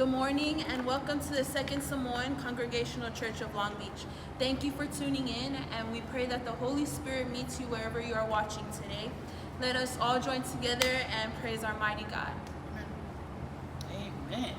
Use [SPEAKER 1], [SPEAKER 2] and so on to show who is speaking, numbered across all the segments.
[SPEAKER 1] Good morning and welcome to the Second Samoan Congregational Church of Long Beach. Thank you for tuning in, and we pray that the Holy Spirit meets you wherever you are watching today. Let us all join together and praise our mighty God.
[SPEAKER 2] Amen.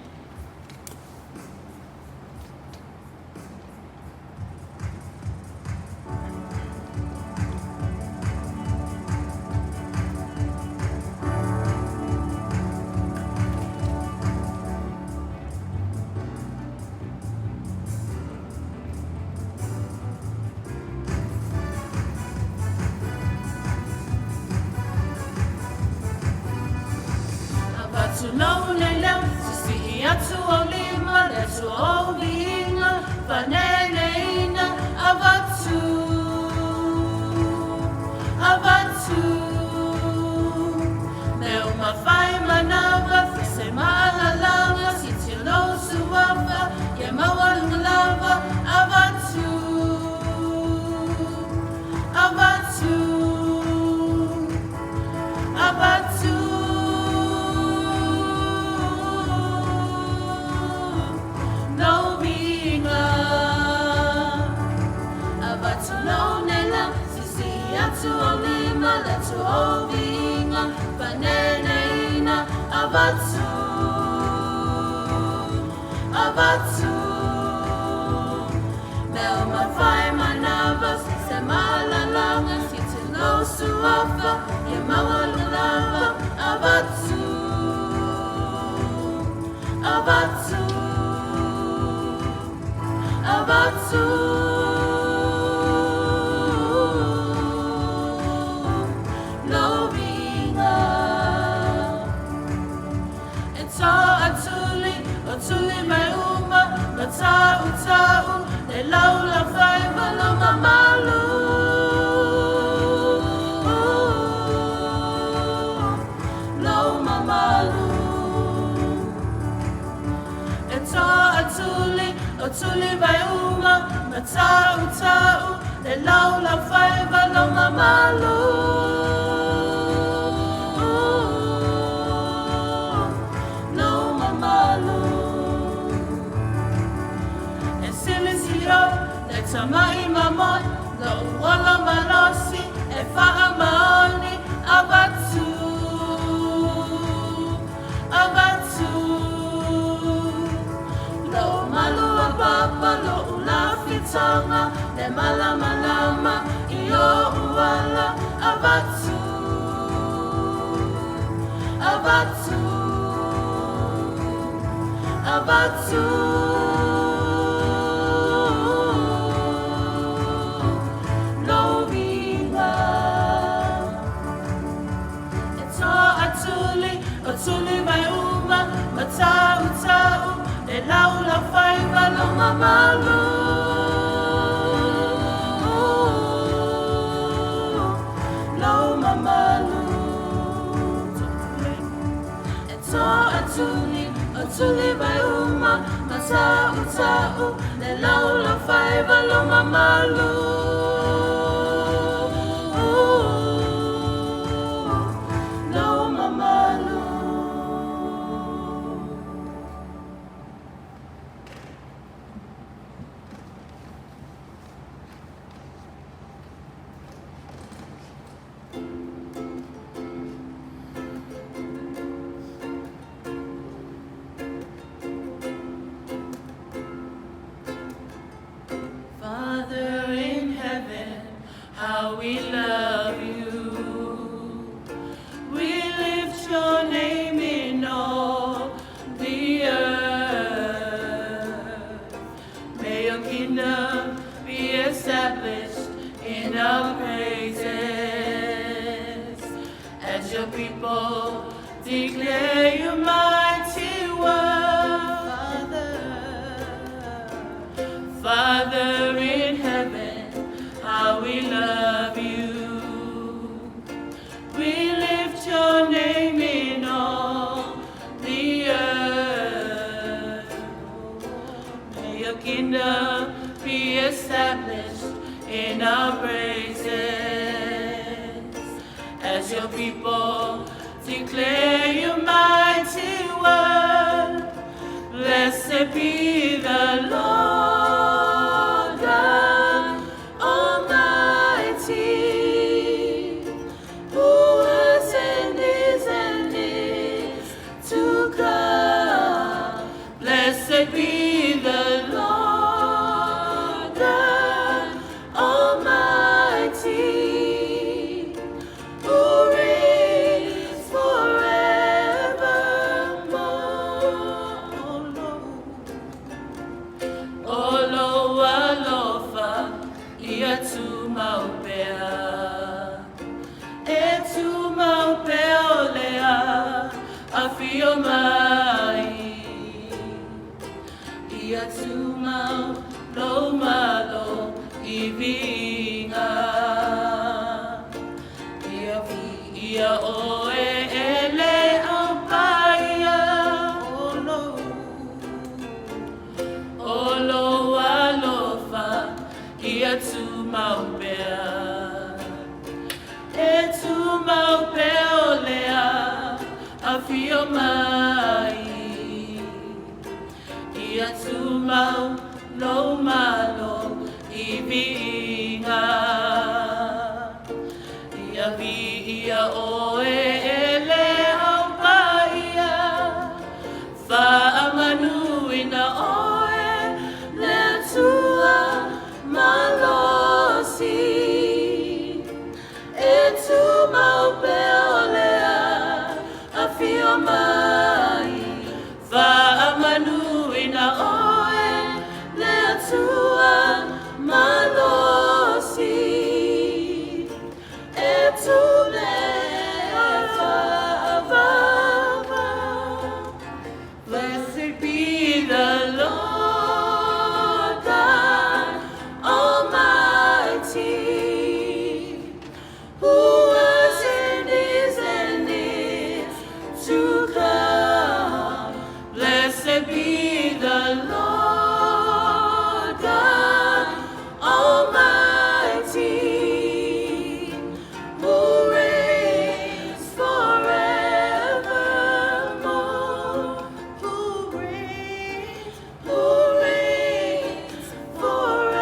[SPEAKER 3] Avatu lou le leo, sisii atu ou lima, le Atua ou viiga, faaneneina, avatu, avatu. Mea uma fai manava, fese maalalaga, siitia lou suafa, ia maualuga lava, avatu, avatu. Avatu. Lou viiga. Avatu lou nela, sisii atu ou lima, le Atua ou viiga, faaneneina, avatu, avatu. Mea uma fai manava, se maalalaga, siitia lou suafa, ia maualuga lava, avatu, avatu, avatu. Lou viiga. E to atuli, o tuli mai uma, ma ta'u ta'u, le lau la faiva lo mamalu. Lo mamalu. E to atuli, o tuli mai uma, ma ta'u ta'u, le lau la faiva lo mamalu. Lo mamalu. E silisili oe, le tama'i mamoe, lou ola malosi, e faamaoni, avatu, avatu. Lou malu a papa, lou lafitaga, le malamalama, i ou ala, avatu, avatu, avatu. Lou viiga. E to atuli, o tuli mai uma, ma ta'u ta'u, le lau la faiva lo mamalu. Lo mamalu. E to atuli, o tuli mai uma, ma ta'u ta'u, le lau la faiva lo mamalu. Lo mamalu. Father in heaven, how we love you. We lift your name in all the earth. May your kingdom be established in our praises. As your people declare your mighty word. Father, Father in heaven, how we love you. We lift your name in all the earth. May your kingdom be established in our praises. As your people declare your mighty word. Blessed be the Lord God Almighty, who was and is and is to come. Blessed be the Lord God Almighty, who reigns forevermore. O lou alofa ia tumau pea. E tumau pea o lea afio mai. Ia tumau lou malo i viiga. Ia viia oe e le Au Paia. O lou O lou alofa ia tumau pea. E tumau pea o lea afio mai. Ia tumau lou malo i viiga. Ia viia oe e le Au Paia. Faamanuina oe le Atua malosi. E tumau pea o lea afio mai. Faamanuina oe le Atua malosi. E faavavau. Blessed be the Lord God Almighty, who was and is and is to come. Blessed be the Lord God Almighty, who reigns forevermore. Who reigns, who reigns forevermore.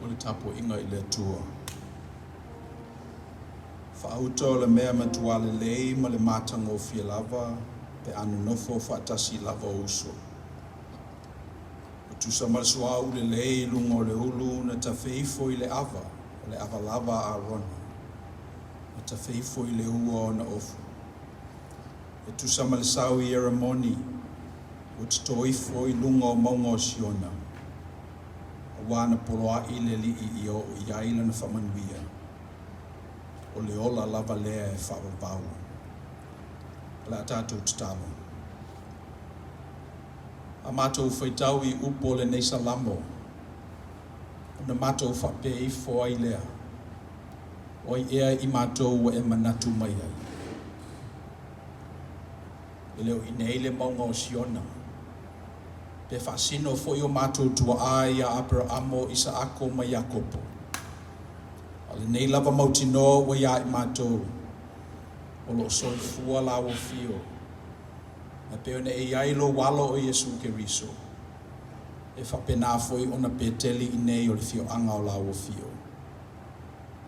[SPEAKER 2] O le tapuaiga i le Atua. Faauta o le mea matua lelei ma le matagofie lava pe a nonofo faatasi lava uso. E tusa ma le suauu lelei i luga o le ulu na tafe ifo i le ava, o le ava lava a Arona, na tafe ifo i le ua ona ofu. E tusa ma le sau i Ieramoni, ua toto ifo i luga o mauga o Siona, auā na poloaʻi le Alii ia oo i ai lana faamanuia, o le ola lava lea e faavavau. O le a tatou tatalo. A matou faitau i upu o lenei Salamo, ona matou faapea ifo ai lea, O ai ea i matou ua e manatu mai ai? E le o i inei le mauga o Siona, pe faasino foi o matou tuaa ia Aperaamo, Isaako ma Iakopo. A o lenei lava mautinoa ua iā i matou, o lo o soifua laua fio, ae pei ona e i ai lou alo o Iesu Keriso, e faapena foi ona Peteli i inei o le afioaga o laua fio.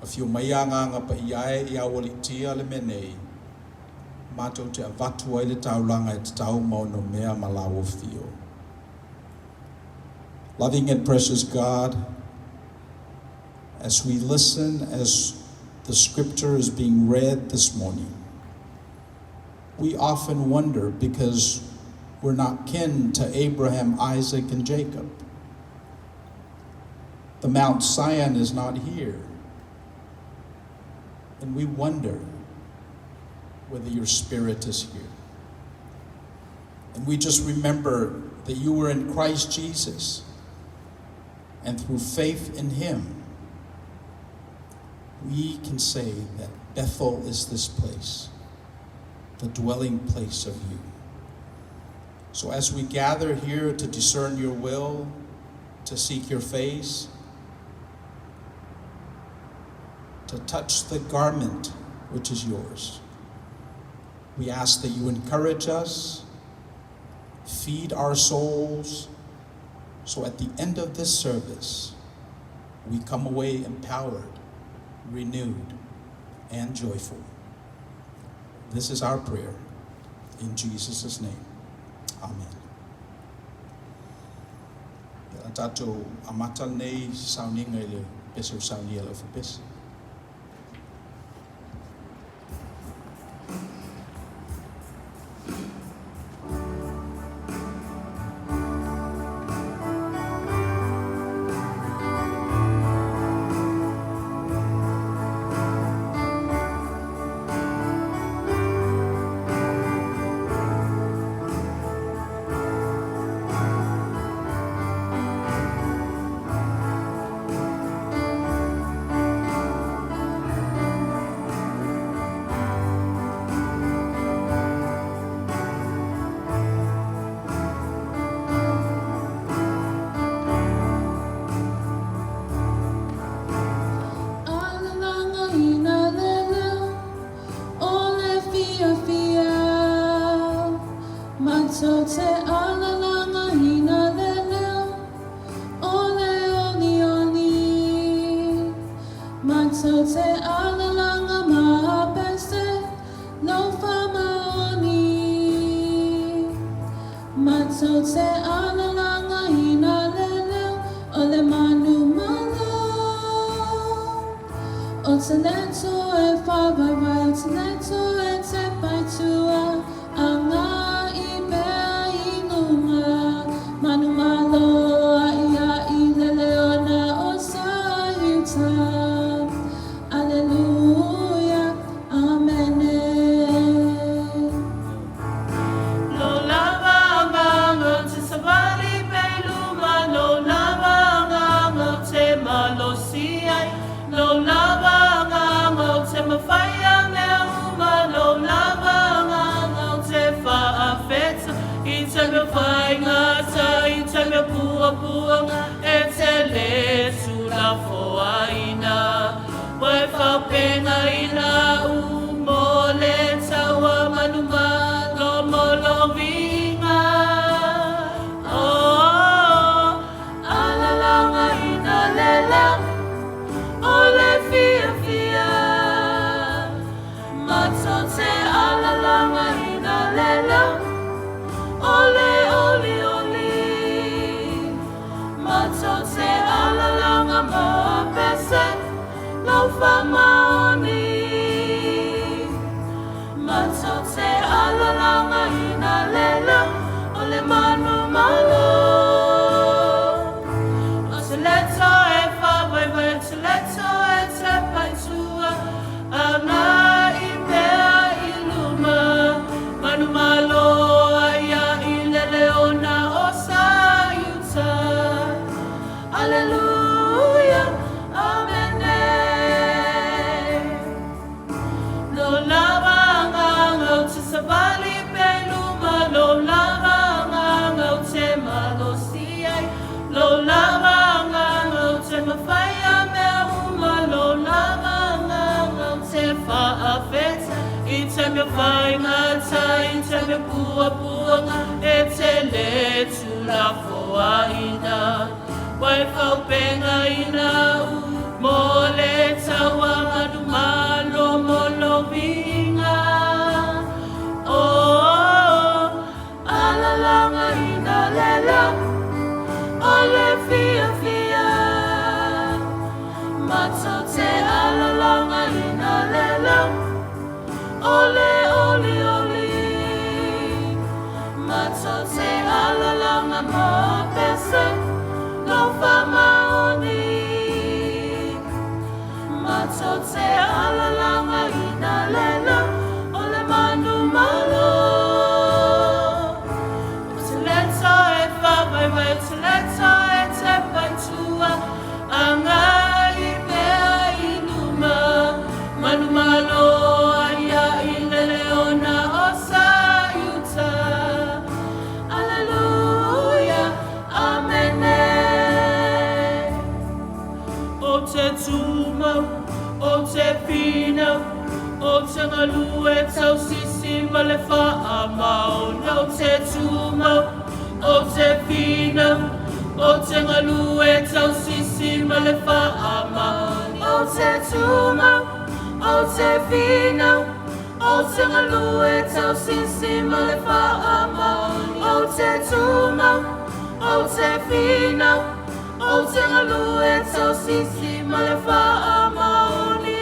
[SPEAKER 2] Afio mai Agaga Paia e ia aualiitia le mea nei, matou te avatu ai le taulaga e tatau ma onomea ma laua fio. Loving and precious God, as we listen as the scripture is being read this morning, we often wonder because we're not kin to Abraham, Isaac, and Jacob. The Mount Sion is not here. And we wonder whether your spirit is here. And we just remember that you were in Christ Jesus, and through faith in him, we can say that Bethel is this place. the dwelling place of you. So as we gather here to discern your will, to seek your face, to touch the garment which is yours, we ask that you encourage us, feed our souls, so at the end of this service, we come away empowered, renewed, and joyful. This is our prayer. In Jesus' name, amen. Ia tatou amata lenei sauniga i le pese ua saunia e le aufaipese.
[SPEAKER 3] Alalaga ina le leo o le fiafia, matou te alalagaina le leo o le olioli, matou te alalaga ma pese lou faamaoni, matou te alalagaina le leo o le manumalo. O te le toe faavaevae, o te le toe tepa i tua, agai pea i luma, manumalo a'ia'i le leona o Iuta. Aleluia, amene.
[SPEAKER 1] Lo lava agaga o te savali pea i luma, lo lava agaga o te malosi ai, lo lava agaga o te mafaia mea uma, lo lava agaga o te fa'afeta i te mea faigata, i te mea puapuaga e te lē tuulafoaina. Ua e faaopegaina u mo le taua manumalo mo lou viiga. Oh, alalagaina le leo o le fiafia, matou te alalagaina le leo o le olioli, matou te alalaga ma pese lou faamaoni, matou te alalagaina le leo o le manumalo. O te le toe faavaevae, o te le toe tepa i tua, agai pea i luma, manumalo a'ia'i le leona o Iuta. Aleluia, amene. Lo lava agaga o te savali pea i luma, lo lava agaga o te malosi ai, lo lava agaga o te mafaia mea uma, lo lava agaga o te fa'afeta i te mea faigata, i te mea puapuaga e te lē tuulafoaina. Ua e faaopegaina u mo le taua manumalo mo lou viiga. Oh, alalagaina le leo o le fiafia, matou te alalagaina le leo o le olioli, matou te alalaga ma pese lou faamaoni, matou te alalagaina le leo o le manumalo. O te le toe faavaevae, o te le toe tepa i tua, agai pea i luma, manumalo a'ia'i le leona.
[SPEAKER 3] te tumau, ou te finau, ou te galue tausisi ma le faamaoni. Ou te tumau, ou te finau, ou te galue tausisi ma le faamaoni. Ou te tumau, ou te finau, ou te galue tausisi ma le faamaoni. Ou te tumau, ou te finau, ou te galue tausisi ma le faamaoni.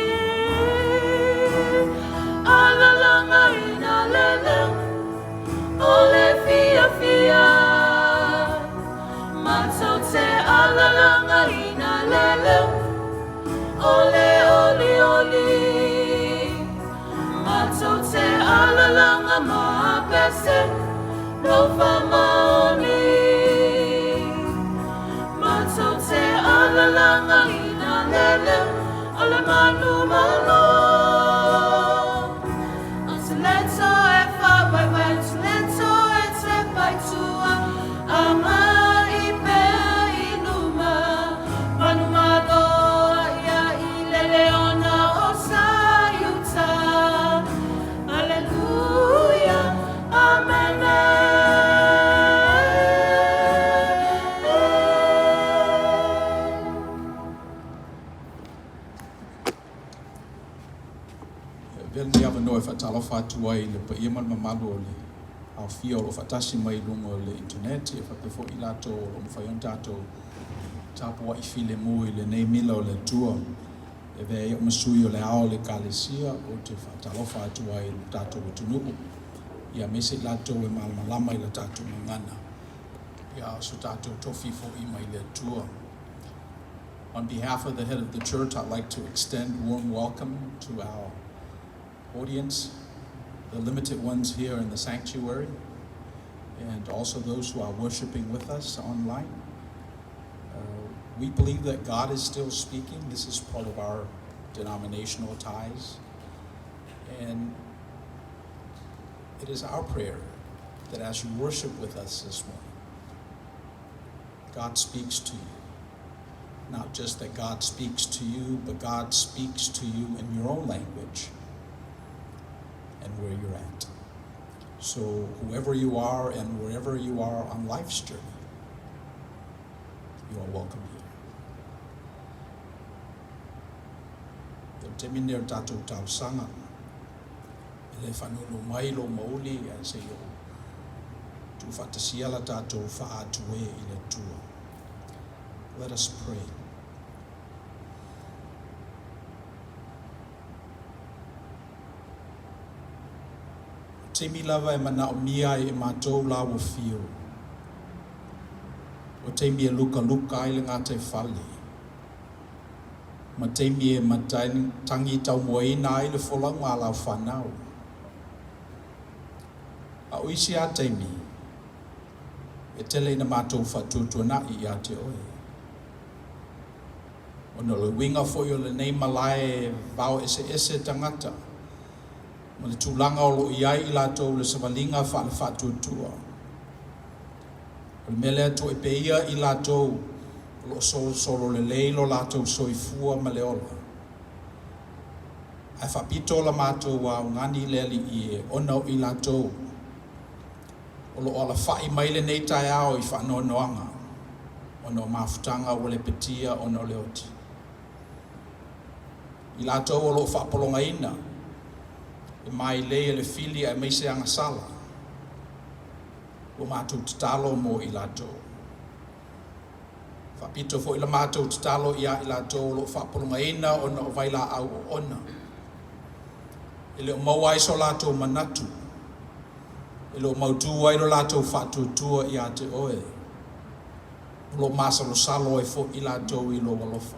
[SPEAKER 3] Alalaga ina lele o le fiafia, matou te alalaga ina lele o le olioli, matou te alalaga ma apese lou faamaoni, matou te alalaga ina lele o le manumalo. Ou te le toe faavaivai, ou te le toe tepa i tua, agai pea i luma, manumalo ia i le leona o Saiuta. Aleluia, amene.
[SPEAKER 2] Avea lenei avanoa e faatalofa atu ai i le paia ma le mamalu o le aofia o lo o faatasi mai i luga o le internet, e faapea foi i latou o lo o mafai ona tatou tapuai filemu i lenei mila o le Atua. E avea ai au ma sui o le ao o le Ekalesia ou te faatalofa atu ai i le tatou atunuu, aemaise i latou e malamalama i la tatou gagana, ia o so tatou tofi foi mai le Atua. On behalf of the head of the church, I'd like to extend warm welcome to our audience, the limited ones here in the sanctuary, and also those who are worshiping with us online. We believe that God is still speaking. This is part of our denominational ties. And it is our prayer that as you worship with us this morning, God speaks to you. Not just that God speaks to you, but God speaks to you in your own language and where you're at. So, whoever you are and wherever you are on life's journey, you are welcome here. O le taimi lenei o le tatou talosaga, e le faanono mai lou mauli ae se i ou tuufaatasia la tatou faa-Atu e i le Atua. Let us pray. O taimi lava e manaomia ai e matou lau afio, o taimi e lukaluka ai le gataifale, ma taimi e matagi taumuaina ai le folauga a lau fanau. A o isi lava taimi, e tele ina matou faatuatuanai ia te oe. Ona o le uiga foi o lenei malae e vao eseese tagata ma le tulaga o lo o i ai i latou i le savaliga faale-faatuatua. O le mea lea toepe ia i latou o lo o solosolo lelei lo latou soifua ma le ola. Ae faapito la matou augani le Alii e, ona o i latou o lo o alafai mai lenei taeao i faanoanoaga ona o mafutaga ua lepetia ona o le oti. I latou o lo o faapologaina e mailei e le fili aemaise agasala, ua matou tatalo mo i latou. Faapito foi la matou tatalo ia i latou o lo o faapologaina ona o vailaau oona. E le o maua ai so latou manatu, e le o mautu ai lo latou faatuatua ia te oe. O lo o masalosalo ai foi i latou i lou alofa.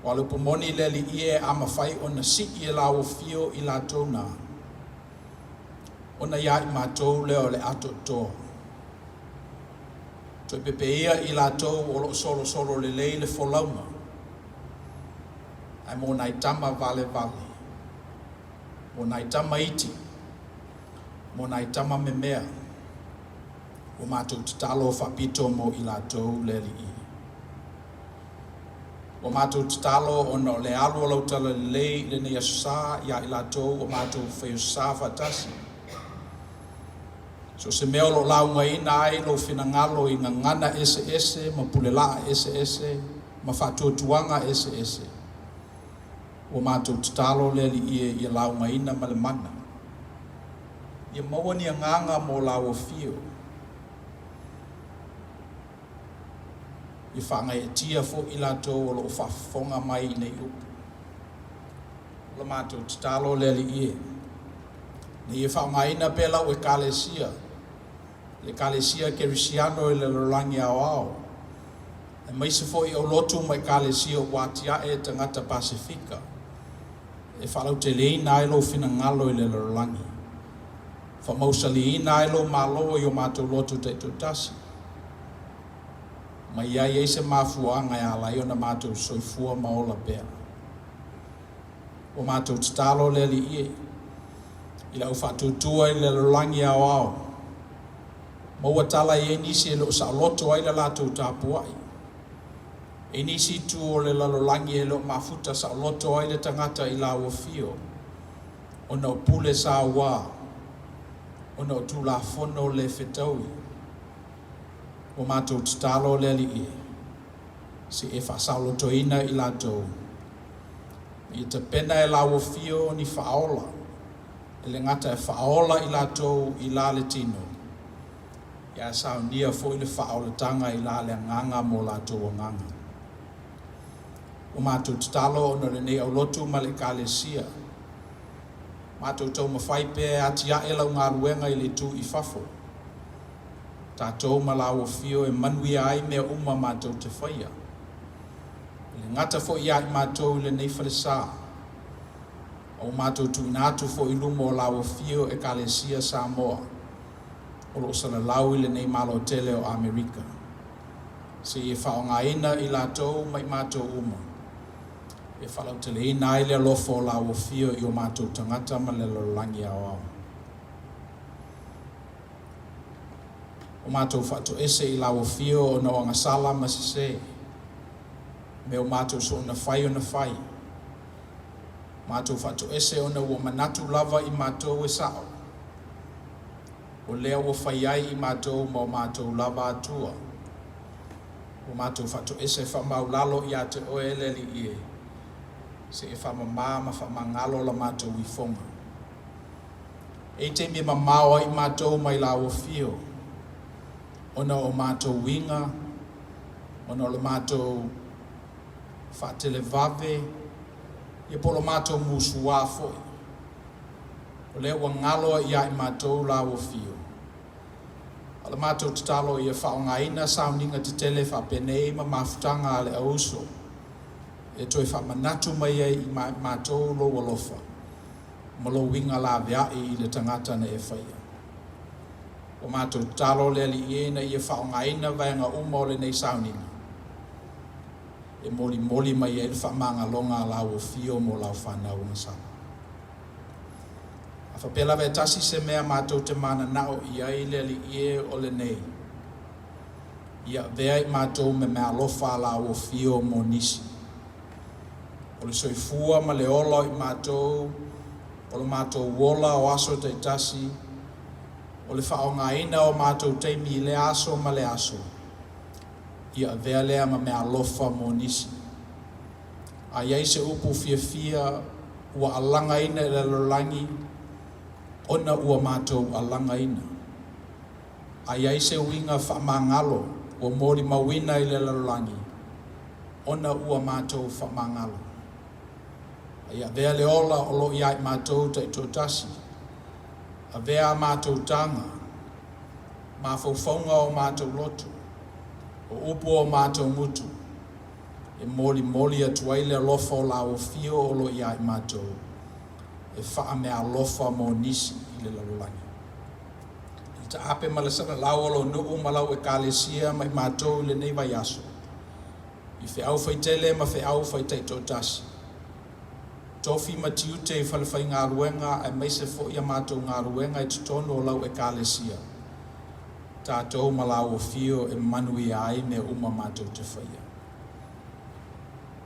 [SPEAKER 2] Aua o le upu moni le Alii e, a mafai ona sii e lau afio i latou na, ona ia i matou lea o le atoatoa. Toe pepeia i latou o lo o solosolo lelei le folauga, ae mo nai tama valevale, mo nai tama iti, mo nai tama memea, ua matou tatalo faapito mo i latou le Alii. Ua matou tatalo ona o le alu o lau talalelei i lenei aso Sa ia i latou ua matou faia sa faatasi. So o se mea o lo o laugaina ai lou finagalo i gagana eseese ma pulelaa eseese ma faatuatuaga eseese. Ua matou tatalo le Alii e ia laugaina ma le mana. Ia maua ni agaga mo lau afio. Ia faagaeetia foi i latou o lo o faafofoga mai i nei upu. O la matou tatalo le Alii e. Ina ia faaaogaina pea lau Ekalesia, le Ekalesia Kerisiano i le lalolagi aoao, aemaise foi aulotu ma Ekalesia ua atiae e tagata Pasefika, e faalauteleina ai lou finagalo i le lalolagi, faamausaliina ai lou Malo i o matou lotu taitoatasi, ma ia i ai se mafuaaga e ala ai ona matou soifua ma ola pea. Ua matou tatalo le Alii e, i le aufaatuatua i le lalolagi aoao, maua tala e i ai nisi e le o saoloto ai le latou tapuai. E i nisi itu o le lalolagi e le o mafuta saoloto ai le tagata i lau afio, ona o pule sauā, ona o tulafono le fetaui. Ua matou tatalo le Alii e, se i e faasaolotoina i latou, ia tapena e lau afio ni faaola, e le gata e faaola i latou i la le tino, ia saunia foi le faaolataga i la le agaga mo latou agaga. Ua matou tatalo ona o lenei aulotu ma le Ekalesia, matou taumafai pea e atiae lau galuega i le itu i fafo, tatou ma lau afio e manuia ai mea uma matou te faia. E le gata foi ia i matou i lenei falesa, a ua matou tuuina atu foi i luma o lau afio Ekalesia Samoa o lo o salalau i lenei Malo tele o Amerika. Se i e faaaogaina i latou ma i matou uma, e faalauteleina ai le alofa o lau afio i o matou tagata ma le lalolagi aoao. Ua matou faatoese i lau afio ona o agasala ma sesē, mea ua matou soona fai ona fai. Matou faatoese ona ua manatu lava i matou e sao, o lea ua fai ai i matou ma o matou lava Atua. Ua matou faatoese faamaualalo ia te Oe le Alii e, se i e faamamā ma faamagalo la matou ifoga. E i ai taimi e mamao ai matou mai lau afio, ona o matou uiga, ona o le matou faatelevave, ia po o le matou musuā foi. O lea ua galo ai ia i matou lau afio. A o le matou tatalo ia faaaogaina sauniga tetele faapenei ma mafutaga a le auuso, e toe faamanatu mai ai i matou lou alofa ma lou uiga laveai i le tagata na e faia. Ua matou tatalo le Alii e ina ia faaaogaina vaega uma o lenei sauniga, e molimoli mai ai le faamagaloga a lau afio mo lau fanau agasala. A faapea lava e tasi se mea matou te mananao i ai le Alii e o lenei, ia avea i matou ma meaalofa a lau afio mo nisi. O le soifua ma le ola o i matou, o le matou ola o aso taitasi, o le faaaogaina o matou taimi i lea aso ma le aso, ia avea lea ma meaalofa mo nisi. A i ai se upu fiafia ua alagaina i le lalolagi, ona ua matou alagaina. A i ai se uiga faamagalo ua molimauina i le lalolagi, ona ua matou faamagalo. A ia avea le ola o lo o ia i matou taitoatasi, avea a matou taga, mafaufauga o matou loto, o upu o matou gutu, e molimoli atu ai le alofa o lau afio o lo o ia i matou, e faameaalofa mo nisi i le lalolagi. I le taape ma le salalau o lou nuu ma lau Ekalesia ma i matou i lenei vaiaso, i feau faitele ma feau faitaitoatasi, tofi ma tiute i falefaigaluega aemaise foi a matou galuega i totonu o lau Ekalesia, tatou ma lau afio e manuia ai mea uma matou te faia.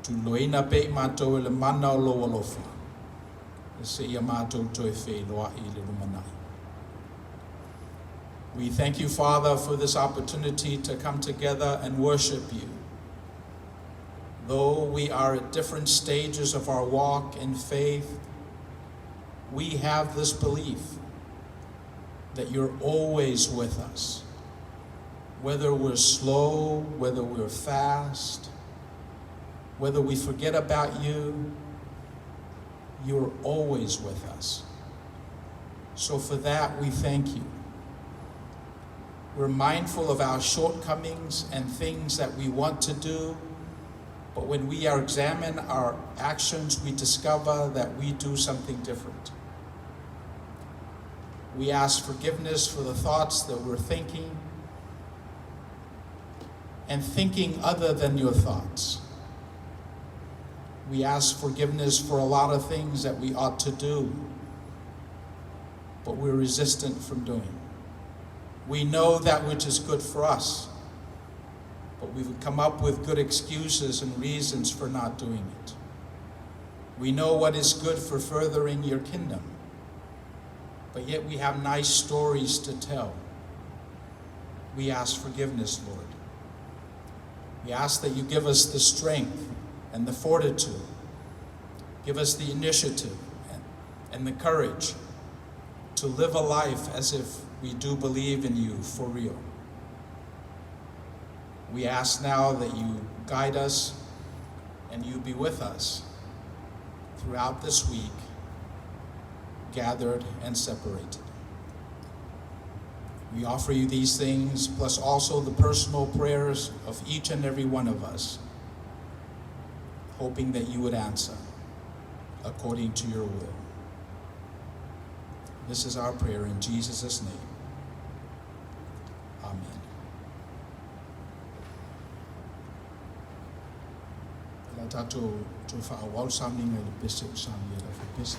[SPEAKER 2] Tuliloaina pea i matou e le mana o lou alofa, seia matou toe feiloai i le lumanai. We thank you, Father, for this opportunity to come together and worship you. Though we are at different stages of our walk in faith, we have this belief that you're always with us. Whether we're slow, whether we're fast, whether we forget about you, you're always with us. So for that, we thank you. We're mindful of our shortcomings and things that we want to do, but when we are examine our actions, we discover that we do something different. We ask forgiveness for the thoughts that we're thinking and thinking other than your thoughts. We ask forgiveness for a lot of things that we ought to do, but we're resistant from doing. We know that which is good for us, but we've come up with good excuses and reasons for not doing it. We know what is good for furthering your kingdom, but yet we have nice stories to tell. We ask forgiveness, Lord. We ask that you give us the strength and the fortitude. Give us the initiative and the courage to live a life as if we do believe in you for real. We ask now that you guide us and you be with us throughout this week, gathered and separated. We offer you these things, plus also the personal prayers of each and every one of us, hoping that you would answer according to your will. This is our prayer in Jesus' name. Amen. La tatou toe faaauau le sauniga i le pese o saunia e le aufaipese.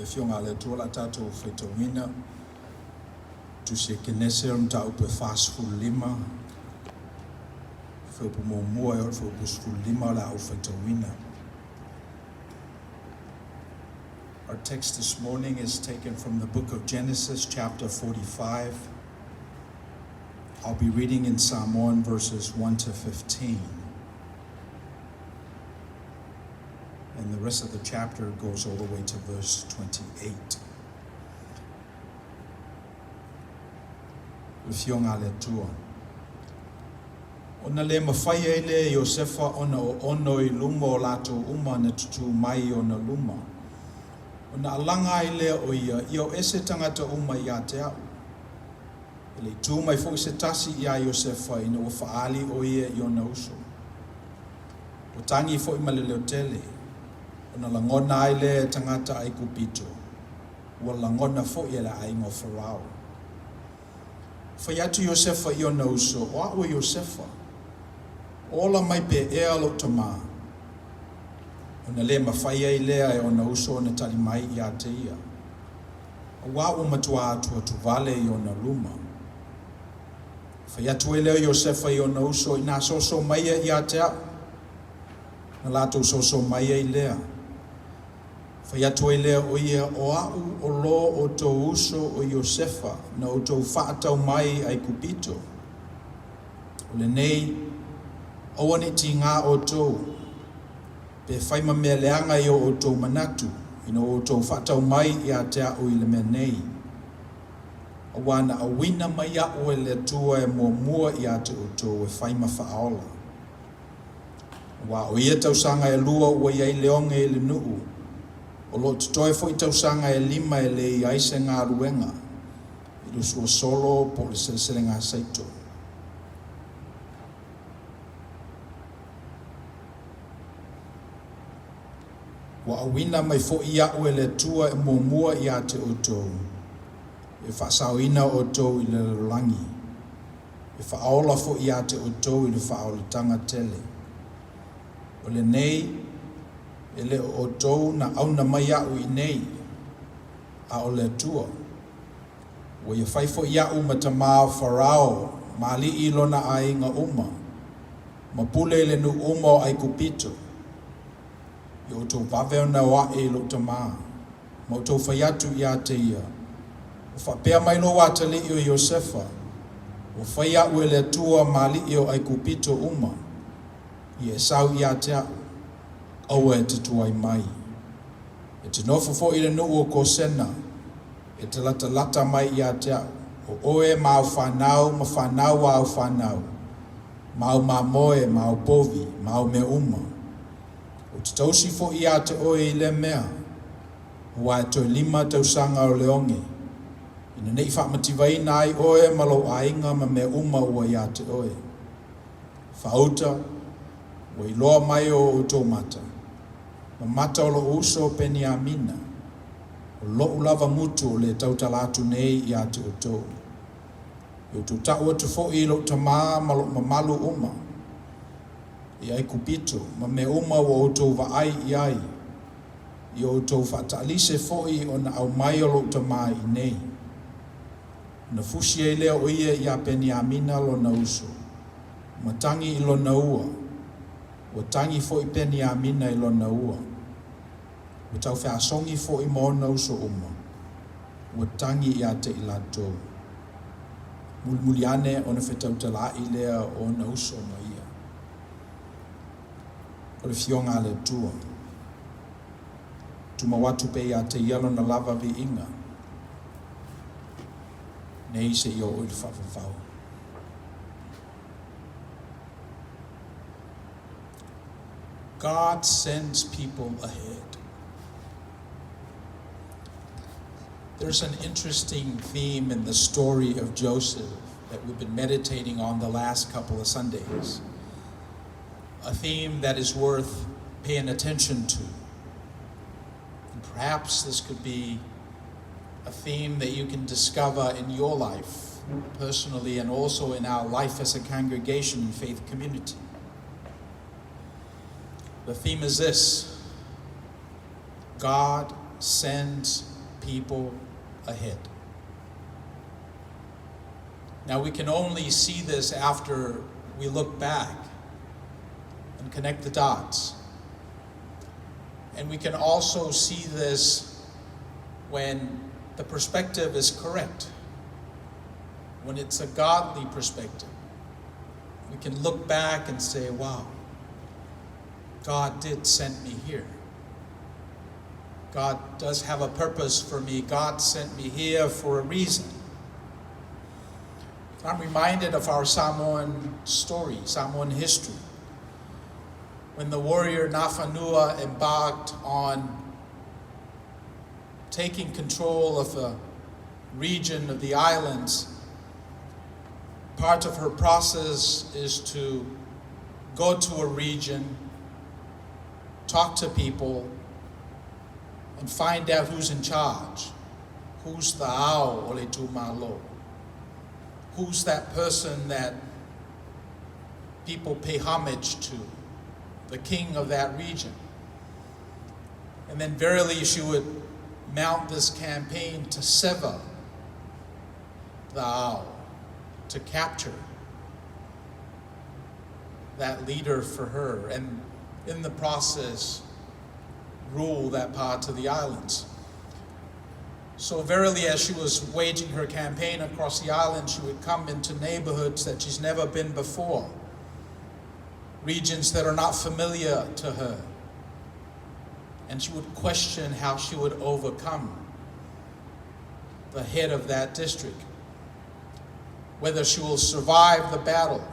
[SPEAKER 2] Le Afioga a le Atua o le a tatou faitauina Tusi a Kenese o le mataupu e 45, fuaiupu muamua e oo i le fuaiupu 15 o le a ou faitauina. Our text this morning is taken from the book of Genesis, chapter 45. I'll be reading in Samoan verses 1 to 15. And the rest of the chapter goes all the way to verse 28. Le Afioga a le Atua. Ona le mafai ai lea e Iosefa ona oono i luma o latou uma na tutū mai i ona luma. Ona alaga ai lea o ia, Ia o ese tagata uma ia te a'u. E le i tu mai foi se tasi iā Iosefa ina ua faaali o ia i ona uso. Ua tagi foi ma le leo tele, ona lagona ai lea e tagata Aikupito, ua lagona foi e le aiga o Farao. Fai atu Iosefa i ona uso, O a'u o Iosefa. O ola mai pea ea lou tamā? Ona le mafai ai lea e ona uso ona tali mai iā te ia, auā ua matuā atuatuvale i ona luma. Fai atu ai lea o Iosefa i ona uso, Inā soso maia iā te a'u. Ona latou soso mai ai lea. Fai atu ai lea o ia, O a'u o lo outou uso o Iosefa na outou faatau mai i Aikupito. O lenei, aua ne i tigā outou, pe fai ma mea leaga i o outou manatu, ina ua outou faatau mai ia te a'u i le mea nei, auā na auina mai a'u e le Atua e muamua ia te outou e fai ma faaola. Auā o ia tausaga e lua ua i ai le oge i le nuu, o lo o totoe foi tausaga e lima e leai ai se galuega i le suasolo po o le seleselega saito. Ua auina mai foi iaʻu e le Atua e muamua ia te outou, e faasaoina outou i le lalolagi, e faaola foi ia te outou i le faaolataga tele. O lenei, e le o outou na auna mai aʻu iinei, a o le Atua. Ua ia fai foi iaʻu ma tamā o Farao, ma aliʻi i lona aiga uma, ma pule i le nuu uma o ʻAigupito. Ia outou vave ona o aʻe i loʻu tamā, ma outou fai atu iā te ia, Ua faapea mai lou atalii o Iosefa, Ua fai aʻu e le Atua ma aliʻi o ʻAigupito uma, ia e sau iā te aʻu, aua e te tuai mai. E te nofo foi i le nuu o Kosena, e te latalata mai ia te a'u, o oe ma au fanau ma fanau a au fanau, ma au mamoe ma au povi ma au mea uma. Ou te tausi foi iā te oe i lea mea, auā e toe lima tausaga o le oge, ina ne i faamativaina ai oe ma lou aiga ma mea uma ua iā te oe. Faauta, ua iloa mai o outou mata, ma mata o loʻu uso o Peniamina, o loʻu lava gutu o le tautala atu nei iā te outou. Ia outou taʻu atu foi i loʻu tamā ma loʻu mamalu uma i ʻAigupito, ma mea uma ua outou vaai i ai, ia outou faataʻalise foi ona aumai o loʻu tamā iinei. Ona fusi ai lea o ia iā Peniamina lona uso, ma tagi i lona ua, ua tagi foi Peniamina i lona ua. Ua taufeasogi foi ma ona uso uma, ua tagi ia te i latou. Mulimuli ane ona fetautalaʻi lea o ona uso ma ia. O le Afioga a le Atua. Tumau atu pea ia te ia lona lava viiga, nei seia oo i le faavavau. God sends people ahead. There's an interesting theme in the story of Joseph that we've been meditating on the last couple of Sundays. A theme that is worth paying attention to. And perhaps this could be a theme that you can discover in your life personally and also in our life as a congregation and faith community. The theme is this: God sends people ahead. Now, we can only see this after we look back and connect the dots. And we can also see this when the perspective is correct, when it's a godly perspective. We can look back and say, wow, God did send me here. God does have a purpose for me. God sent me here for a reason. I'm reminded of our Samoan story, Samoan history. When the warrior Nafanua embarked on taking control of a region of the islands, part of her process is to go to a region, talk to people, and find out who's in charge. Who's the ao o le itumalo? Who's that person that people pay homage to? The king of that region. And then verily she would mount this campaign to sever the ao, to capture that leader for her, and in the process rule that part of the islands. So verily, as she was waging her campaign across the island, she would come into neighborhoods that she's never been before, regions that are not familiar to her. And she would question how she would overcome the head of that district, whether she will survive the battle,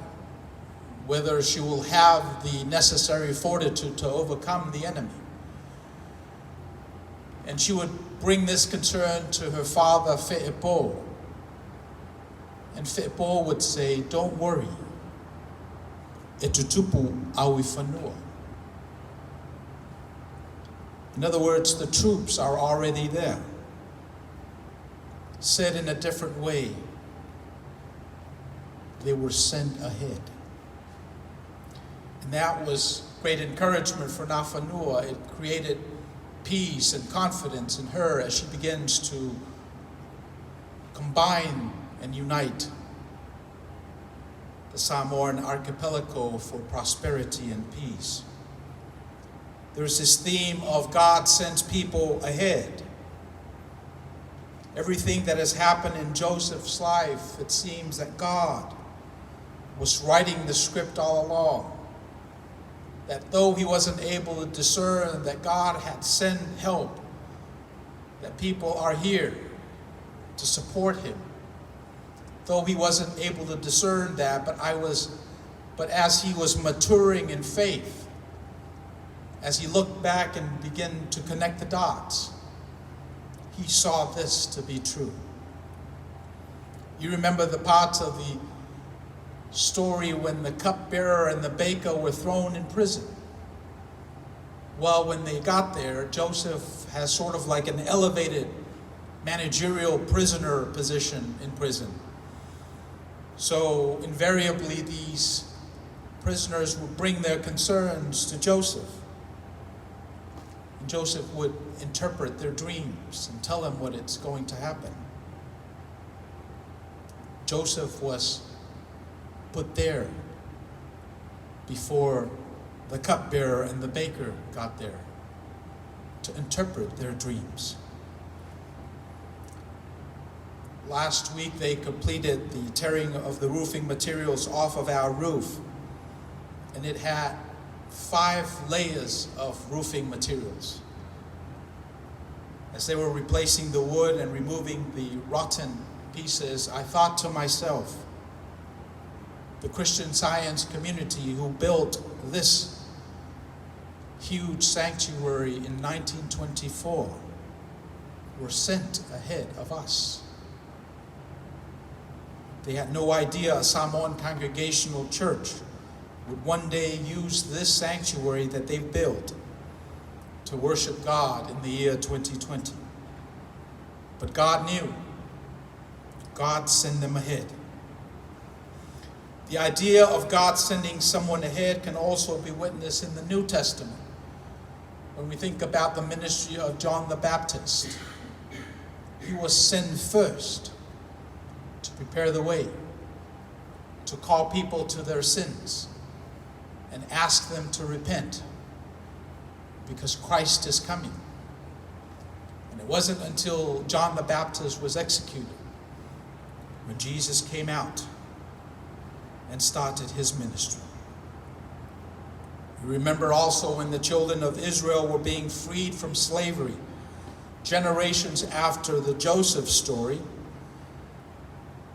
[SPEAKER 2] whether she will have the necessary fortitude to overcome the enemy. And she would bring this concern to her father, Fe'epo. And Fe'epo would say, don't worry. E tutupu au i fanua. In other words, the troops are already there. Said in a different way, they were sent ahead. And that was great encouragement for Nafanua. It created peace and confidence in her as she begins to combine and unite the Samoan archipelago for prosperity and peace. There's this theme of God sends people ahead. Everything that has happened in Joseph's life, it seems that God was writing the script all along. That though he wasn't able to discern that God had sent help, that people are here to support him. Though he wasn't able to discern that, but as he was maturing in faith, as he looked back and began to connect the dots, he saw this to be true. You remember the parts of the story when the cupbearer and the baker were thrown in prison. Well, when they got there, Joseph has sort of like an elevated managerial prisoner position in prison. So invariably, these prisoners would bring their concerns to Joseph. And Joseph would interpret their dreams and tell them what it's going to happen. Joseph was put there before the cupbearer and the baker got there to interpret their dreams. Last week they completed the tearing of the roofing materials off of our roof, and it had 5 layers of roofing materials. As they were replacing the wood and removing the rotten pieces, I thought to myself, the Christian Science community who built this huge sanctuary in 1924 were sent ahead of us. They had no idea a Samoan Congregational Church would one day use this sanctuary that they've built to worship God in the year 2020. But God knew. God sent them ahead. The idea of God sending someone ahead can also be witnessed in the New Testament. When we think about the ministry of John the Baptist,
[SPEAKER 4] He was sent first to prepare the way, to call people to their sins and ask them to repent because Christ is coming. And it wasn't until John the Baptist was executed when Jesus came out and started his ministry. You remember also when the children of Israel were being freed from slavery, generations after the Joseph story,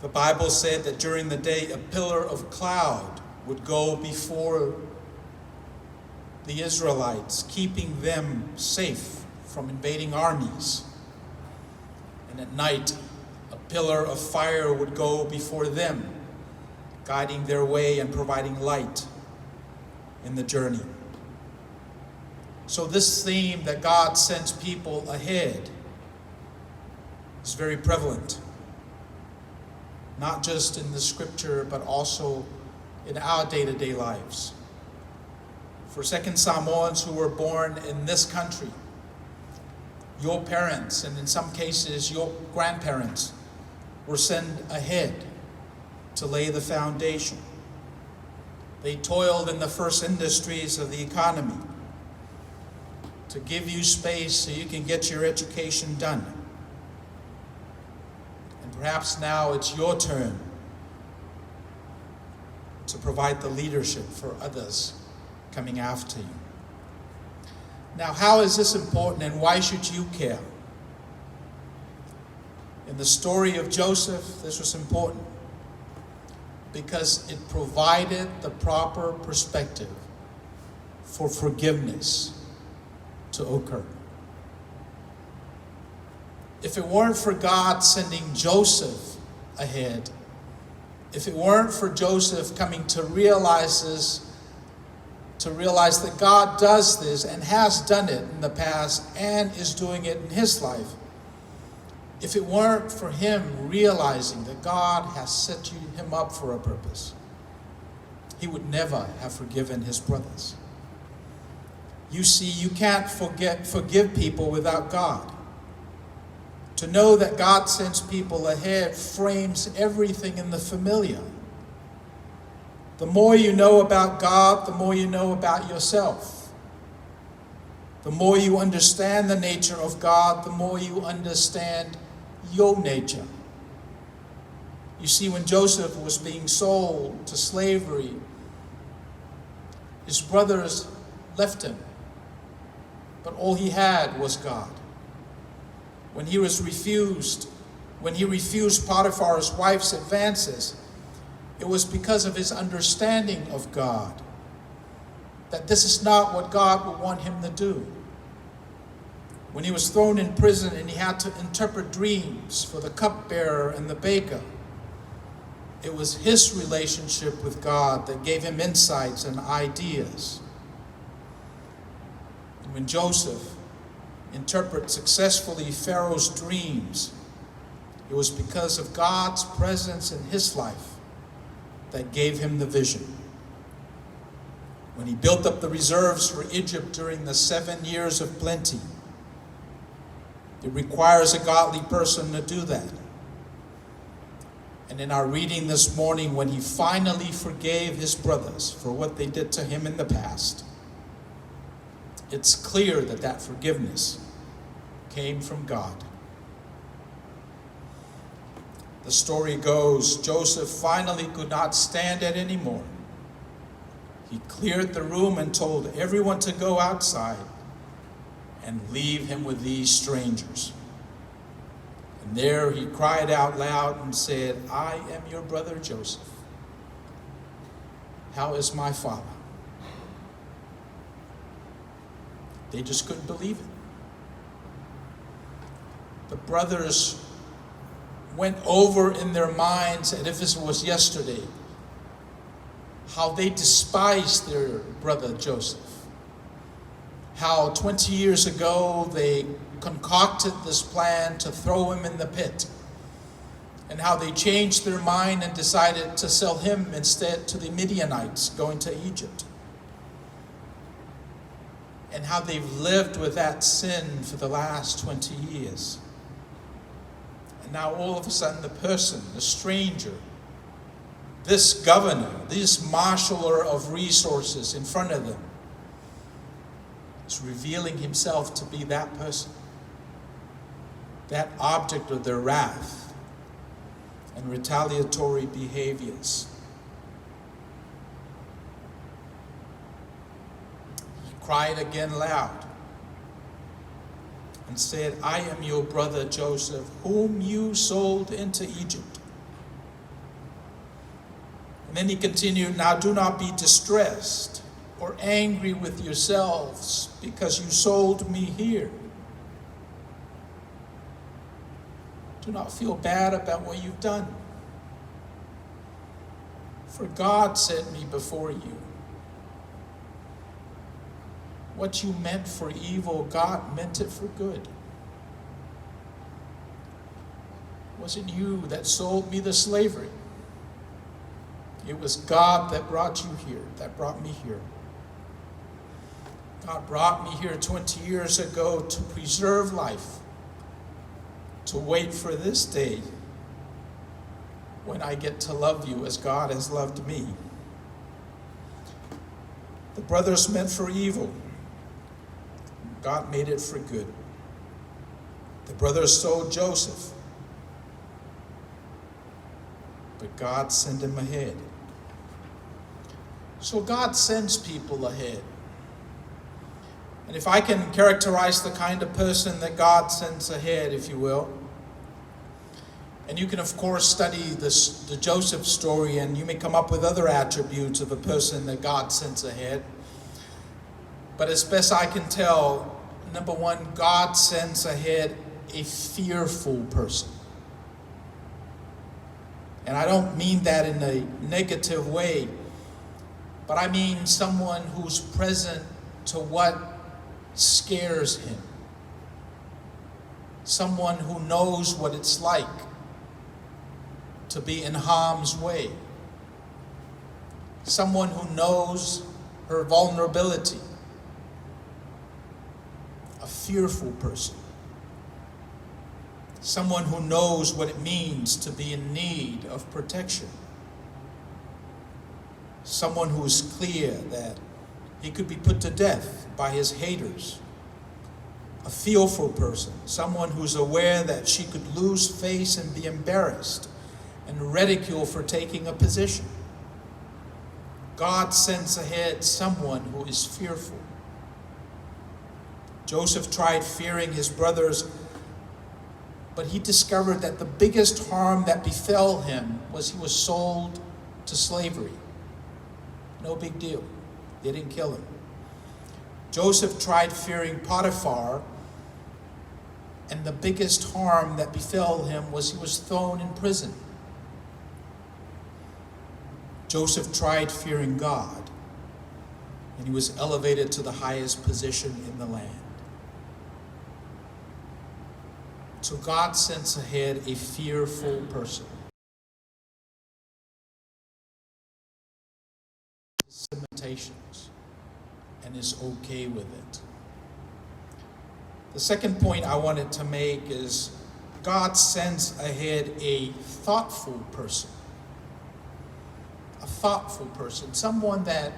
[SPEAKER 4] the Bible said that during the day a pillar of cloud would go before the Israelites, keeping them safe from invading armies. And at night, a pillar of fire would go before them, guiding their way and providing light in the journey. So, this theme that God sends people ahead is very prevalent, not just in the scripture, but also in our day to day lives. For Second Samoans who were born in this country, your parents, and in some cases your grandparents, were sent ahead to lay the foundation. They toiled in the first industries of the economy to give you space so you can get your education done. And perhaps now it's your turn to provide the leadership for others coming after you. Now, how is this important and why should you care? In the story of Joseph, this was important because it provided the proper perspective for forgiveness to occur. If it weren't for God sending Joseph ahead, if it weren't for Joseph coming to realize this, to realize that God does this and has done it in the past and is doing it in his life, if it weren't for him realizing that God has set him up for a purpose, he would never have forgiven his brothers. You see, you can't forgive people without God. To know that God sends people ahead frames everything in the familiar. The more you know about God, the more you know about yourself. The more you understand the nature of God, the more you understand your nature. You see, when Joseph was being sold to slavery, his brothers left him, but all he had was God. When he was refused, when he refused Potiphar's wife's advances, it was because of his understanding of God, that this is not what God would want him to do. When he was thrown in prison and he had to interpret dreams for the cupbearer and the baker, it was his relationship with God that gave him insights and ideas. And when Joseph interpreted successfully Pharaoh's dreams, it was because of God's presence in his life that gave him the vision. When he built up the reserves for Egypt during the 7 years of plenty, it requires a godly person to do that. And in our reading this morning, when he finally forgave his brothers for what they did to him in the past, it's clear that that forgiveness came from God. The story goes, Joseph finally could not stand it anymore. He cleared the room and told everyone to go outside and leave him with these strangers. And there he cried out loud and said, I am your brother Joseph. How is my father? They just couldn't believe it. The brothers went over in their minds, and if this was yesterday, how they despised their brother Joseph. How 20 years ago they concocted this plan to throw him in the pit, and how they changed their mind and decided to sell him instead to the Midianites going to Egypt. And how they've lived with that sin for the last 20 years. Now, all of a sudden, the person, the stranger, this governor, this marshaller of resources in front of them, is revealing himself to be that person, that object of their wrath and retaliatory behaviors. He cried again loud and said, I am your brother Joseph, whom you sold into Egypt. And then he continued, Now do not be distressed or angry with yourselves because you sold me here. Do not feel bad about what you've done. For God sent me before you. What you meant for evil, God meant it for good. It wasn't you that sold me the slavery. It was God that brought you here, that brought me here. God brought me here 20 years ago to preserve life, to wait for this day when I get to love you as God has loved me. The brothers meant for evil. God made it for good. The brothers sold Joseph, but God sent him ahead. So God sends people ahead. And if I can characterize the kind of person that God sends ahead, if you will, and you can, of course, study this, the Joseph story, and you may come up with other attributes of a person that God sends ahead. But as best I can tell, number one, God sends ahead a fearful person. And I don't mean that in a negative way, but I mean someone who's present to what scares him. Someone who knows what it's like to be in harm's way. Someone who knows her vulnerability. A fearful person. Someone who knows what it means to be in need of protection. Someone who is clear that he could be put to death by his haters. A fearful person, someone who's aware that she could lose face and be embarrassed and ridiculed for taking a position. God sends ahead someone who is fearful. Joseph tried fearing his brothers, but he discovered that the biggest harm that befell him was he was sold to slavery. No big deal. They didn't kill him. Joseph tried fearing Potiphar, and the biggest harm that befell him was he was thrown in prison. Joseph tried fearing God, and he was elevated to the highest position in the land. So God sends ahead a fearful person. Limitations, and is okay with it. The second point I wanted to make is God sends ahead a thoughtful person. A thoughtful person, someone that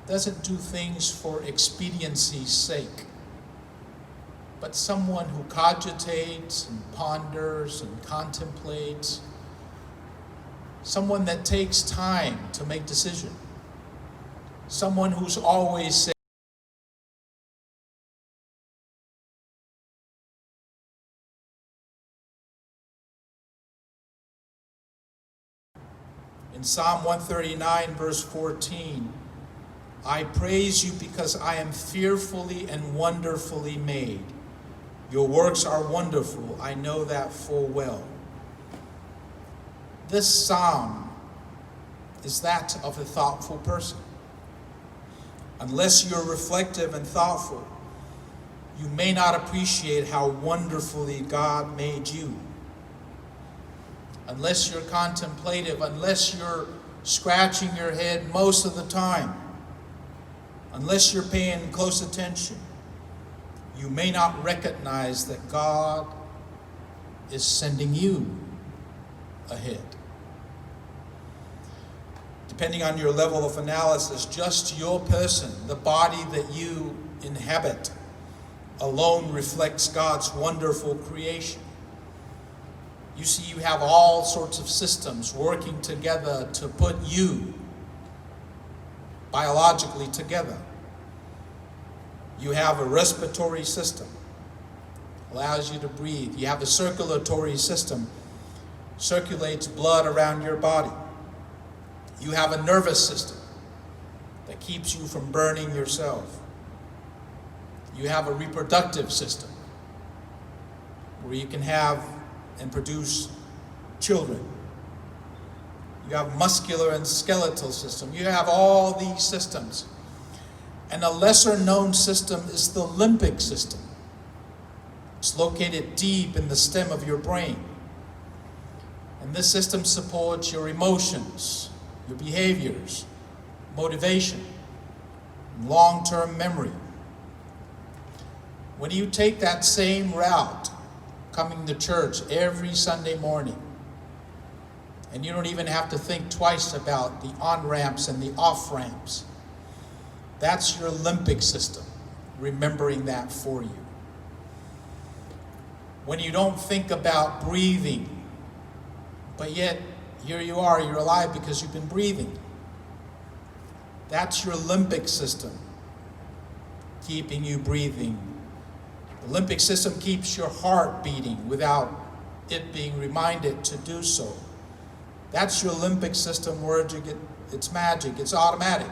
[SPEAKER 4] doesn't do things for expediency's sake, but someone who cogitates and ponders and contemplates, someone that takes time to make decisions, someone who's always saying, In Psalm 139, verse 14, I praise you because I am fearfully and wonderfully made. Your works are wonderful. I know that full well. This psalm is that of a thoughtful person. Unless you're reflective and thoughtful, you may not appreciate how wonderfully God made you. Unless you're contemplative, unless you're scratching your head most of the time, unless you're paying close attention, you may not recognize that God is sending you ahead. Depending on your level of analysis, just your person, the body that you inhabit, alone reflects God's wonderful creation. You see, you have all sorts of systems working together to put you biologically together. You have a respiratory system, allows you to breathe. You have a circulatory system, circulates blood around your body. You have a nervous system that keeps you from burning yourself. You have a reproductive system where you can have and produce children. You have muscular and skeletal system. You have all these systems. And a lesser known system is the limbic system. It's located deep in the stem of your brain. And this system supports your emotions, your behaviors, motivation, and long term memory. When you take that same route, coming to church every Sunday morning, and you don't even have to think twice about the on ramps and the off ramps. That's your limbic system remembering that for you. When you don't think about breathing, but yet here you are, you're alive because you've been breathing. That's your limbic system keeping you breathing. The limbic system keeps your heart beating without it being reminded to do so. That's your limbic system where you get it's magic, it's automatic.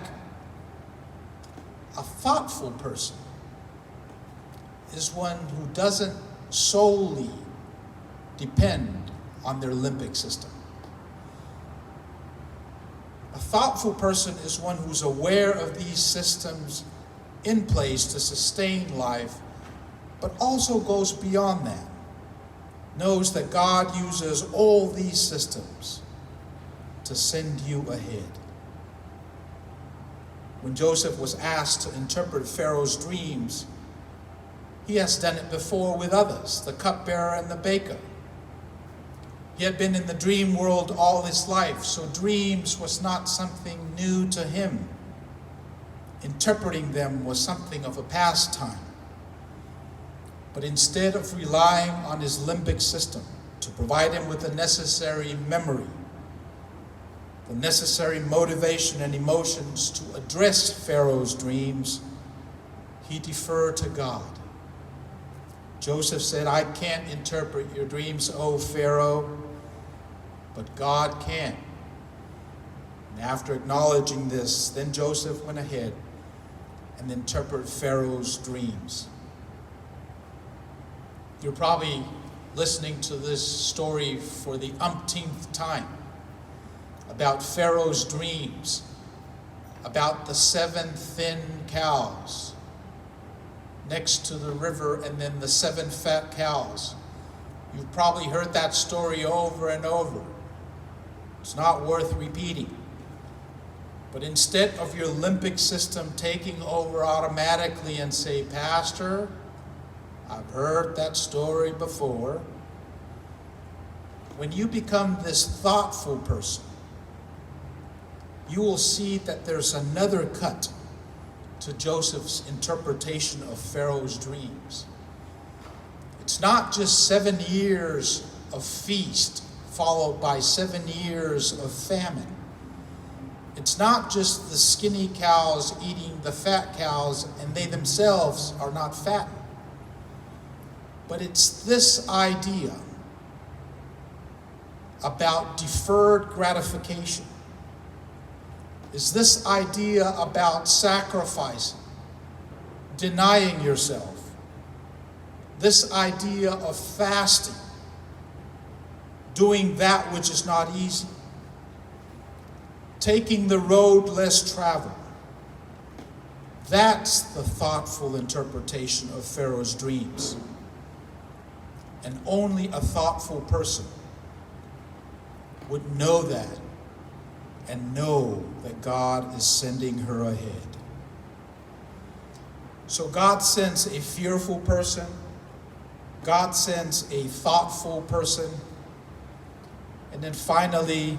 [SPEAKER 4] A thoughtful person is one who doesn't solely depend on their limbic system. A thoughtful person is one who's aware of these systems in place to sustain life, but also goes beyond that. Knows that God uses all these systems to send you ahead. When Joseph was asked to interpret Pharaoh's dreams, he has done it before with others, the cupbearer and the baker. He had been in the dream world all his life, so dreams was not something new to him. Interpreting them was something of a pastime. But instead of relying on his limbic system to provide him with the necessary memory, the necessary motivation and emotions to address Pharaoh's dreams, he deferred to God. Joseph said, I can't interpret your dreams, O Pharaoh, but God can. And after acknowledging this, then Joseph went ahead and interpreted Pharaoh's dreams. You're probably listening to this story for the umpteenth time about Pharaoh's dreams, about the seven thin cows next to the river and then the seven fat cows. You've probably heard that story over and over. It's not worth repeating. But instead of your limbic system taking over automatically and say, Pastor, I've heard that story before. When you become this thoughtful person, you will see that there's another cut to Joseph's interpretation of Pharaoh's dreams. It's not just 7 years of feast followed by 7 years of famine. It's not just the skinny cows eating the fat cows and they themselves are not fattened. But it's this idea about deferred gratification. Is this idea about sacrificing, denying yourself, this idea of fasting, doing that which is not easy, taking the road less traveled. That's the thoughtful interpretation of Pharaoh's dreams. And only a thoughtful person would know that and know that God is sending her ahead. So God sends a fearful person. God sends a thoughtful person. And then finally,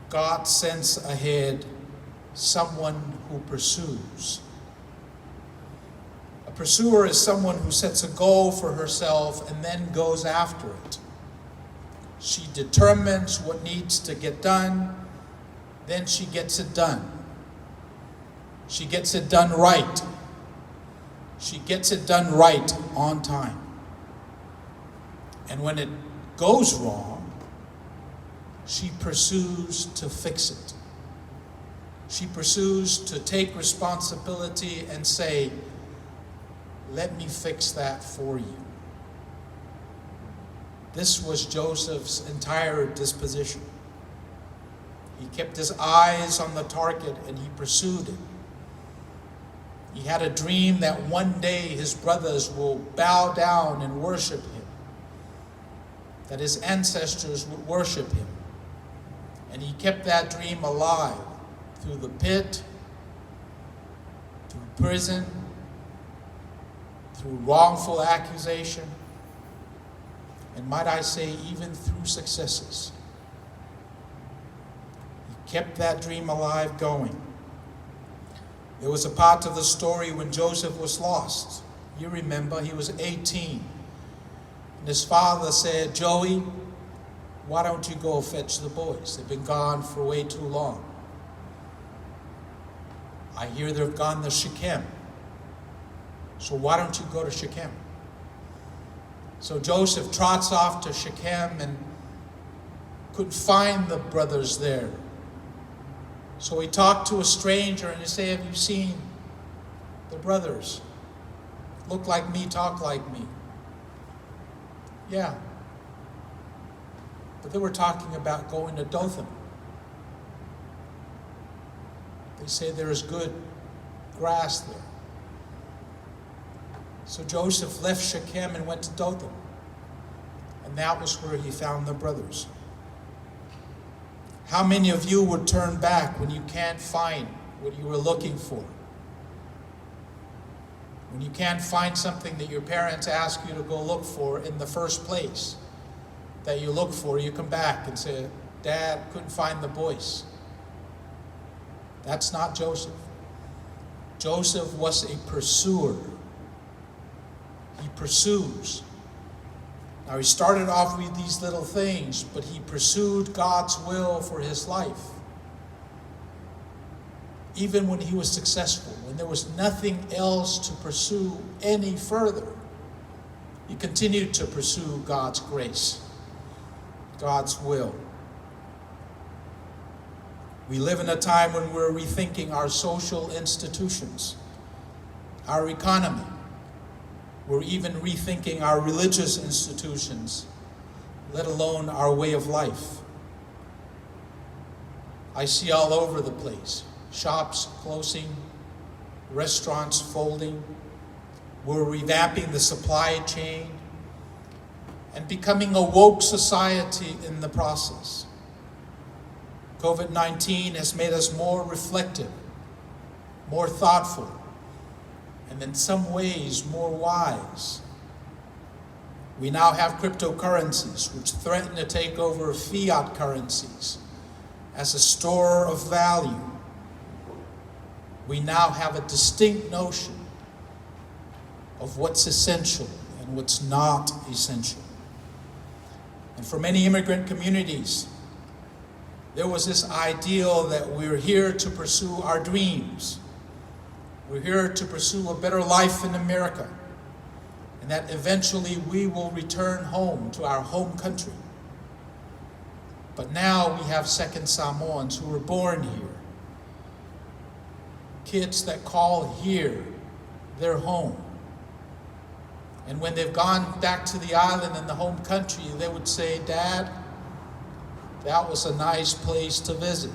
[SPEAKER 4] God sends ahead someone who pursues. A pursuer is someone who sets a goal for herself and then goes after it. She determines what needs to get done, then she gets it done. She gets it done right. She gets it done right on time. And when it goes wrong, she pursues to fix it. She pursues to take responsibility and say, "Let me fix that for you." This was Joseph's entire disposition. He kept his eyes on the target and he pursued it. He had a dream that one day his brothers will bow down and worship him, that his ancestors would worship him. And he kept that dream alive through the pit, through prison, through wrongful accusation, and might I say, even through successes. He kept that dream alive going. There was a part of the story when Joseph was lost. You remember, he was 18. And his father said, "Joey, why don't you go fetch the boys? They've been gone for way too long. I hear they've gone to Shechem. So why don't you go to Shechem?" So Joseph trots off to Shechem and couldn't find the brothers there. So he talked to a stranger and he said, "Have you seen the brothers? Look like me, talk like me." Yeah. But they were talking about going to Dothan. They say there is good grass there. So Joseph left Shechem and went to Dothan. And that was where he found the brothers. How many of you would turn back when you can't find what you were looking for? When you can't find something that your parents ask you to go look for in the first place that you look for, you come back and say, "Dad, couldn't find the boys." That's not Joseph. Joseph was a pursuer. He pursues. Now, he started off with these little things, but he pursued God's will for his life. Even when he was successful, when there was nothing else to pursue any further, he continued to pursue God's grace, God's will. We live in a time when we're rethinking our social institutions, our economy. We're even rethinking our religious institutions, let alone our way of life. I see all over the place shops closing, restaurants folding. We're revamping the supply chain and becoming a woke society in the process. COVID-19 has made us more reflective, more thoughtful, and in some ways more wise. We now have cryptocurrencies, which threaten to take over fiat currencies as a store of value. We now have a distinct notion of what's essential and what's not essential. And for many immigrant communities, there was this ideal that we're here to pursue our dreams. We're here to pursue a better life in America, and that eventually we will return home to our home country. But now we have second Samoans who were born here, kids that call here their home. And when they've gone back to the island and the home country, they would say, "Dad, that was a nice place to visit,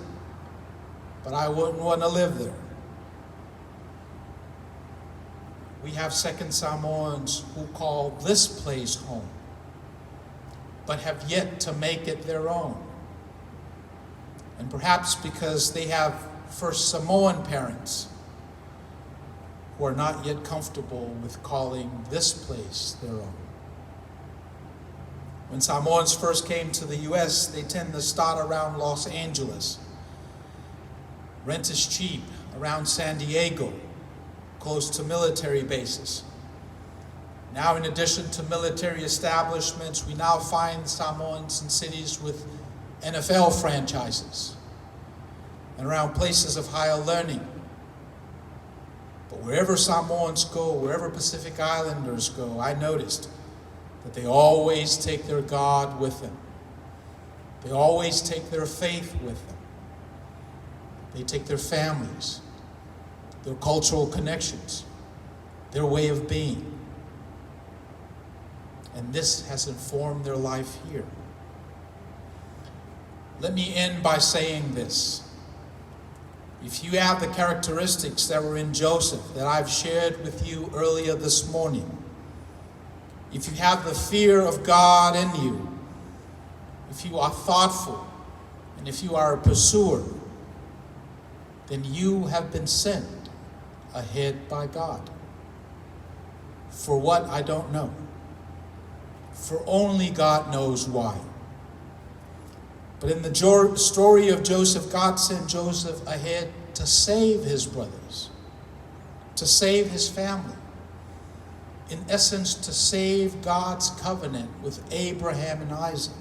[SPEAKER 4] but I wouldn't want to live there." We have second Samoans who call this place home, but have yet to make it their own. And perhaps because they have first Samoan parents who are not yet comfortable with calling this place their own. When Samoans first came to the U.S., they tend to start around Los Angeles. Rent is cheap around San Diego, close to military bases. Now, in addition to military establishments, we now find Samoans in cities with NFL franchises and around places of higher learning. But wherever Samoans go, wherever Pacific Islanders go, I noticed that they always take their God with them. They always take their faith with them. They take their families, their cultural connections, their way of being. And this has informed their life here. Let me end by saying this. If you have the characteristics that were in Joseph that I've shared with you earlier this morning, if you have the fear of God in you, if you are thoughtful, and if you are a pursuer, then you have been sent ahead by God. For what, I don't know. For only God knows why. But in the story of Joseph, God sent Joseph ahead to save his brothers, to save his family. In essence, to save God's covenant with Abraham and Isaac.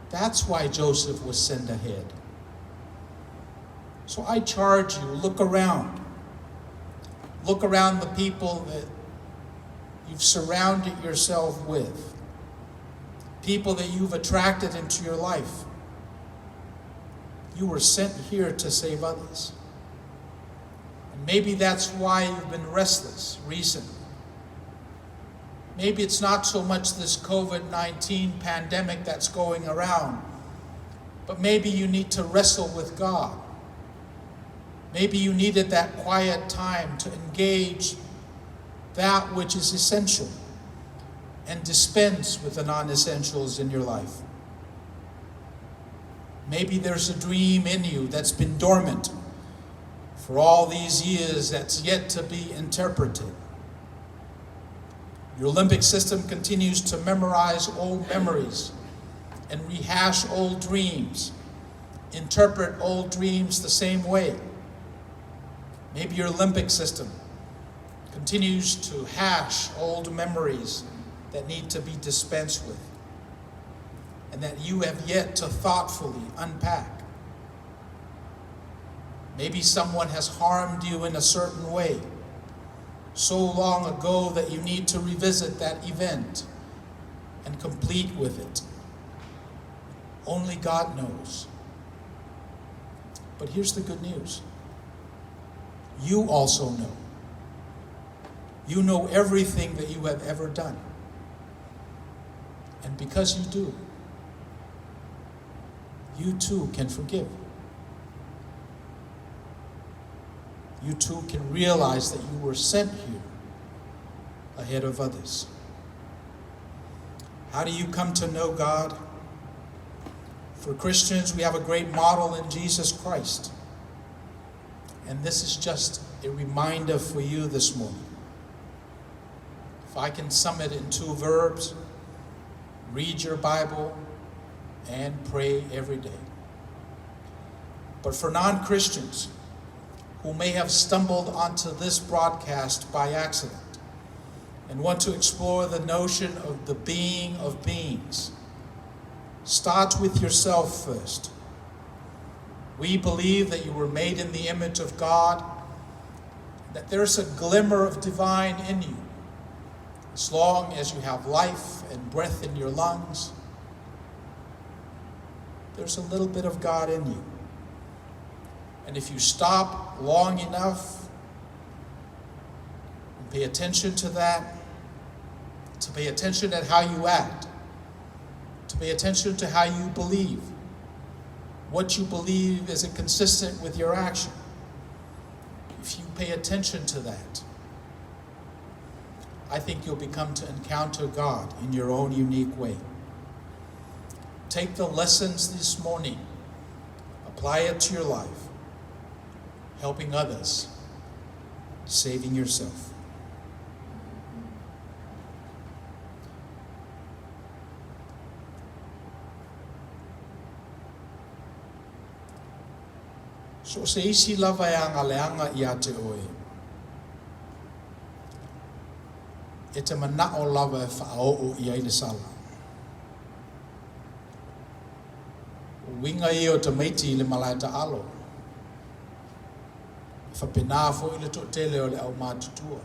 [SPEAKER 4] That's why Joseph was sent ahead. So I charge you, look around. Look around the people that you've surrounded yourself with, people that you've attracted into your life. You were sent here to save others. And maybe that's why you've been restless recently. Maybe it's not so much this COVID-19 pandemic that's going around, but maybe you need to wrestle with God. Maybe you needed that quiet time to engage that which is essential and dispense with the non-essentials in your life. Maybe there's a dream in you that's been dormant for all these years that's yet to be interpreted. Your limbic system continues to memorize old memories and rehash old dreams, interpret old dreams the same way. Maybe your limbic system continues to hash old memories that need to be dispensed with and that you have yet to thoughtfully unpack. Maybe someone has harmed you in a certain way so long ago that you need to revisit that event and complete with it. Only God knows. But here's the good news. You also know. You know everything that you have ever done. And because you do, you too can forgive. You too can realize that you were sent here ahead of others. How do you come to know God? For Christians, we have a great model in Jesus Christ. And this is just a reminder for you this morning. If I can sum it in 2 verbs, read your Bible and pray every day. But for non-Christians who may have stumbled onto this broadcast by accident and want to explore the notion of the being of beings, start with yourself first. We believe that you were made in the image of God, that there's a glimmer of divine in you. As long as you have life and breath in your lungs, there's a little bit of God in you. And if you stop long enough and pay attention to that, to pay attention at how you act, to pay attention to how you believe, what you believe, is it consistent with your action? If you pay attention to that, I think you'll become to encounter God in your own unique way. Take the lessons this morning, apply it to your life, helping others, saving yourself. So o se isi lava e agaleaga ia te oe, e te manao lava e faaoo i ai le sala. O uiga ia o tamaiti i le malae taalo. E faapena foi le toatele o le aumatutua.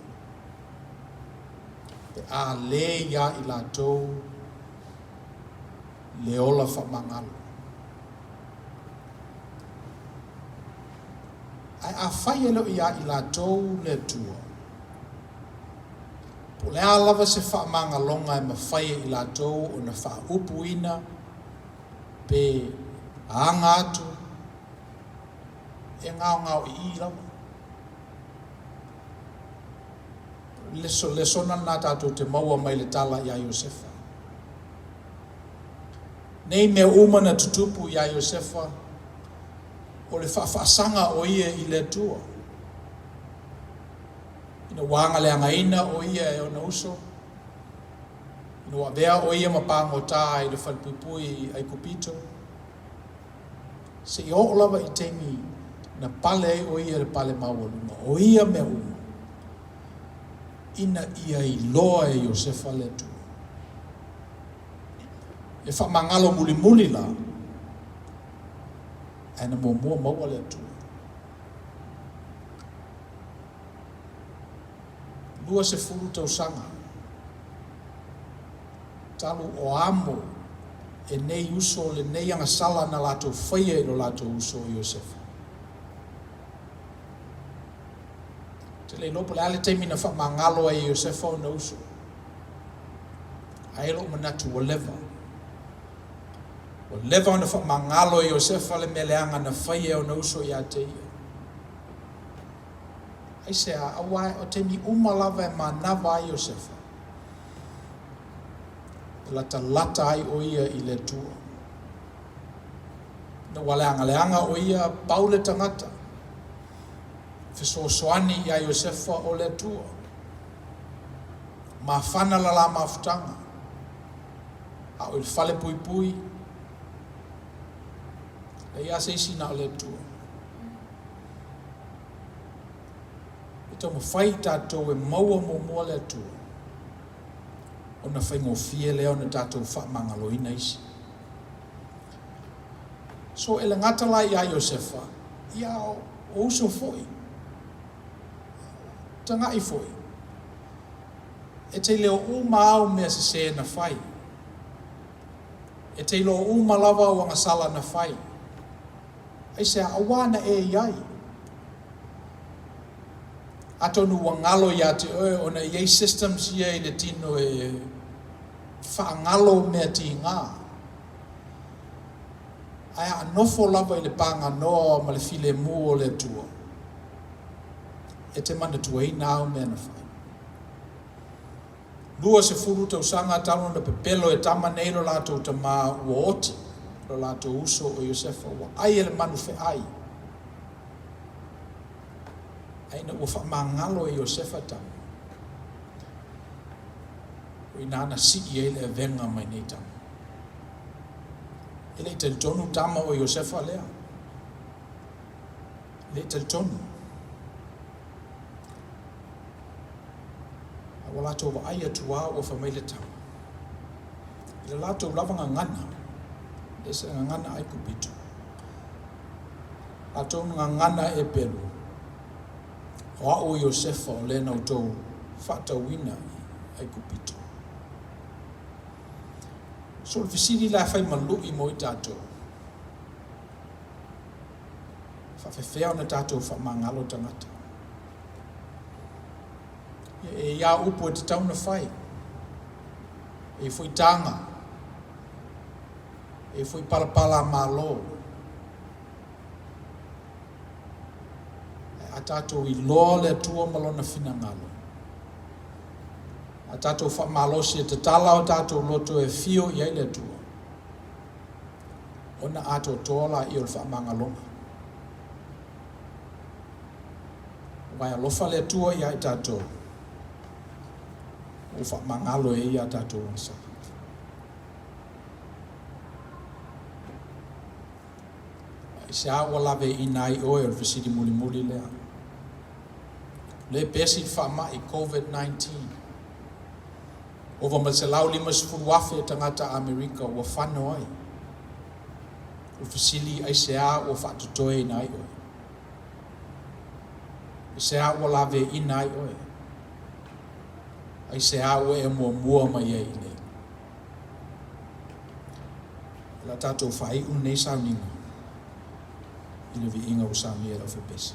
[SPEAKER 4] Pe a le iā i latou le ola faamagalo. Ae afai e le o iā i latou le Atua, po o le a lava se faamagaloga e mafai e i latou ona faaupuina pe aga atu, e gaogaoi'i lava. Le lesona lena tatou te maua mai le tala iā Iosefa. Nei mea uma na tutupu iā Iosefa, o le faafaasaga o ia i le Atua. Ina ua agaleagaina o ia e ona uso, ina ua avea o ia ma pagota i le falepuipui i Aikupito, seia oo lava i taimi na pale ai o ia i le pale maualuga, o ia mea uma, ina ia iloa e Iosefa le Atua. E faamagalo mulimuli la, ae na muamua maua le Atua. 20 tausaga talu o amo e nei uso lenei agasala na latou faia i lo latou uso o Iosefa. Ou te le iloa po o le a le taimi na faamagalo ai e Iosefa ona uso, ae i lou manatu ua leva. Ua leva ona faamagalo e Iosefa le mea leaga na faia e ona uso ia te ia. Aisea? Aua o taimi uma lava e manava ai Iosefa, e latalata ai o ia i le Atua. Ina ua leagaleaga o ia, pau le tagata, fesoasoani iā Iosefa o le Atua. Mafana le la mafutaga, a o i le falepuipui, leai lava se isi na o le Atua. E taumafai tatou e maua muamua le Atua, ona faigofie lea ona tatou faamagaloina isi. So e le gata la iā Iosefa, ia o uso foi, taga'i foi, e te iloa uma au mea sesē na fai. E te iloa uma lava au agasala na fai. Aisea? Auā na e i ai. Atonu ua galo ia te oe ona e i ai systems ia i le tino e faagalo mea tiga. Ae a nofo lava i le paganoa ma le filemu o le Atua, e te manatuaina au mea na fai. 20 tausaga talu ona pepelo e tama nei lo latou tamā ua oti lo latou uso o Iosefa, ua ai e le manu feai. Ae ina ua faamagalo e Iosefa tama, o i ina na sii ai le avega mai nei tama. E le i talitonu tama o Iosefa lea. E le i talitonu. A ua latou vaai atu lava ua fai mai le tama, i le latou lava gagana, e ese le gagana Aikupito, latou gagana Eperu, o au o Iosefa o lea na outou faatauina i Aikupito. So o le fesili la e fai ma lu'i mo i tatou, e faapefea ona tatou faamagalo tagata? E i ai lava upu e tatau ona fai, e i ai foi taga, e i ai foi palapala a Malo. Ae a tatou iloa le Atua ma Lona finagalo, a tatou faamalosi e tatala o tatou loto e afio i ai le Atua, ona atoatoa laia o le faamagaloga. Aua e alofa le Atua iā i tatou, ua faamagalo e Ia a tatou agasala. Aisea ua laveaiina ai oe? O le fesili mulimuli lea. O lea e pesi le faamai COVID-19. Ova ma le 150,000 tagata Amerika ua fano ai. O le fesili, aisea ua faatotoeina ai oe? Aisea ua laveaiina ai oe? Aisea ua e muamua mai ai iinei? O le a tatou faaiu lenei sauniga i le viiga ua saunia e le aufaipeisa.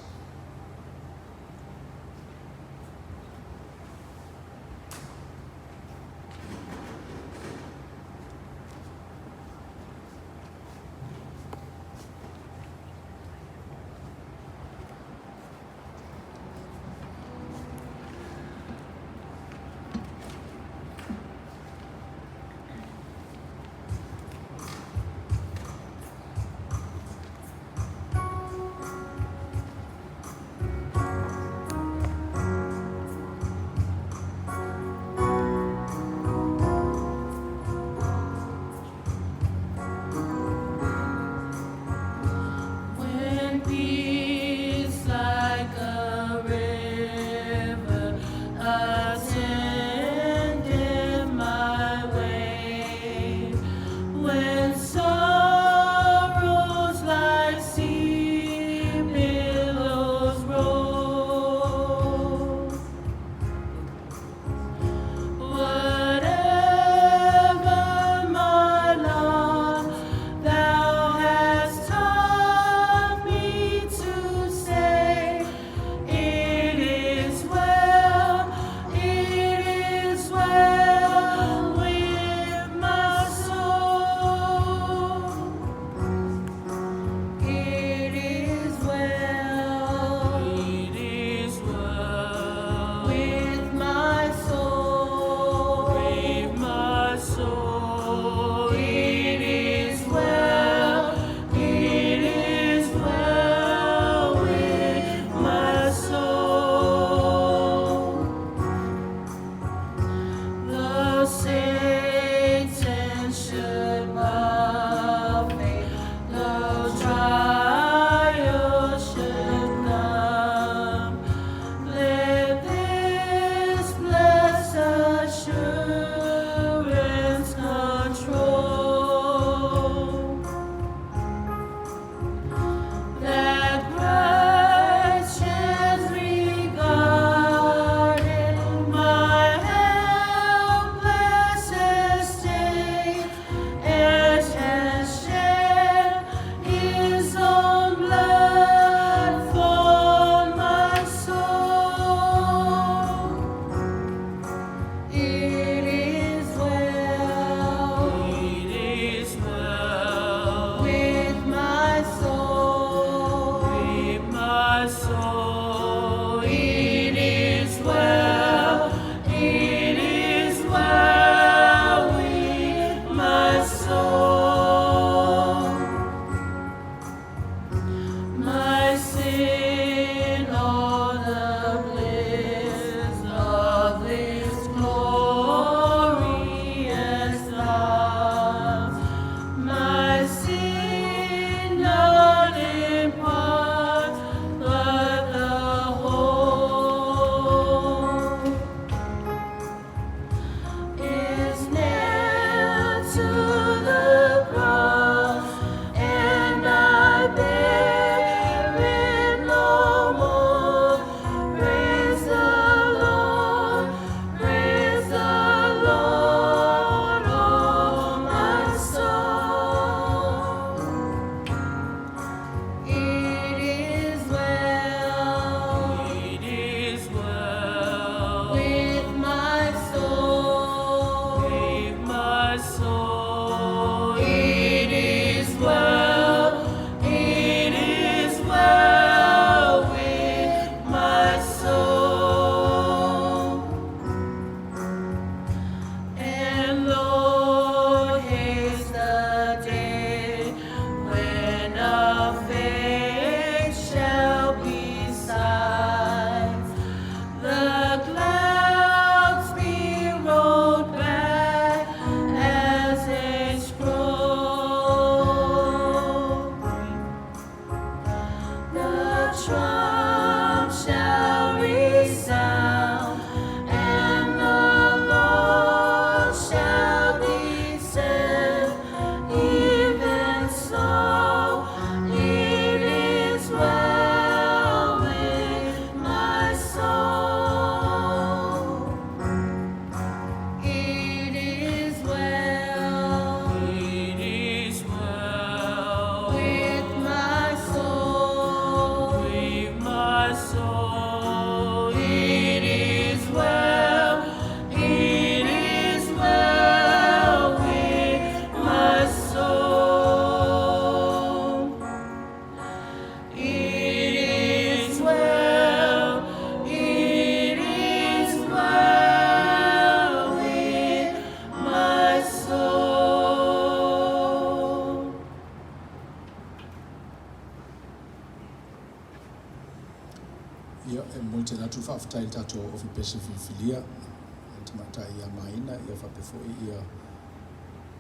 [SPEAKER 4] Faafetai i le tatou ofi pese filifilia, le tamaitai ia Maina, ia faapea foi ia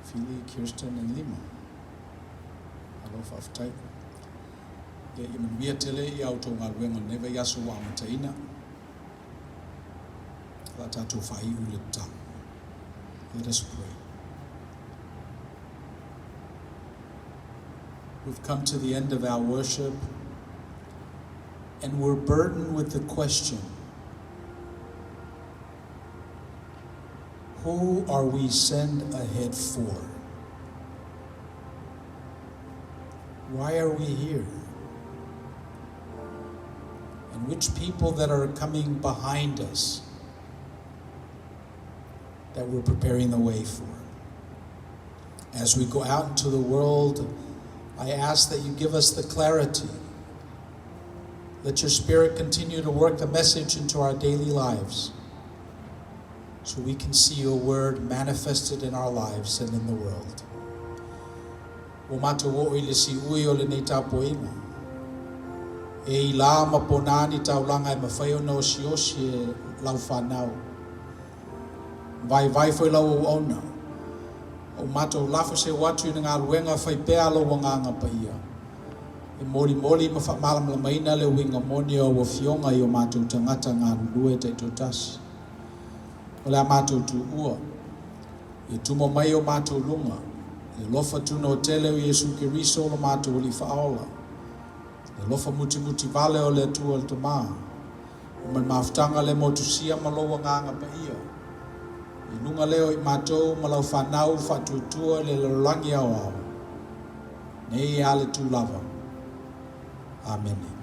[SPEAKER 4] Fili, Kirsten and Lima. Malo faafetai. Ia, ia manuia tele ia outou galuega i lenei vaiaso ua amataina. O le a tatou faaiu i le tatalo. Let us pray. We've come to the end of our worship and we're burdened with the question, who are we sent ahead for? Why are we here? And which people that are coming behind us that we're preparing the way for? As we go out into the world, I ask that you give us the clarity. Let your Spirit continue to work the message into our daily lives so we can see your word manifested in our lives and in the world. Ua matou oo i le siui o lenei tapuaiga. E i la ma ponā ni taulaga e mafai ona osiosi e lau fanau. Vaivai foi lau auauna. Ua matou lafo seu atu i le galuega fai pea a lou Agaga Paia. E molimoli ma faamalamalamaina le uiga moni o au Afioga i o matou tagata galulue taitoatasi. O le a matou tuua, ia tumo mai i o matou luga, le alofa tunoa tele o Iesu Keriso lo matou Alii Faaola, le alofa mutimutivale o le Atua le Tama, ma le mafutaga le motusia ma lou Agaga Paia, i luga lea o i matou ma lau fanau faatuatua i le lalolagi aoao, nei a le tulava. Amene.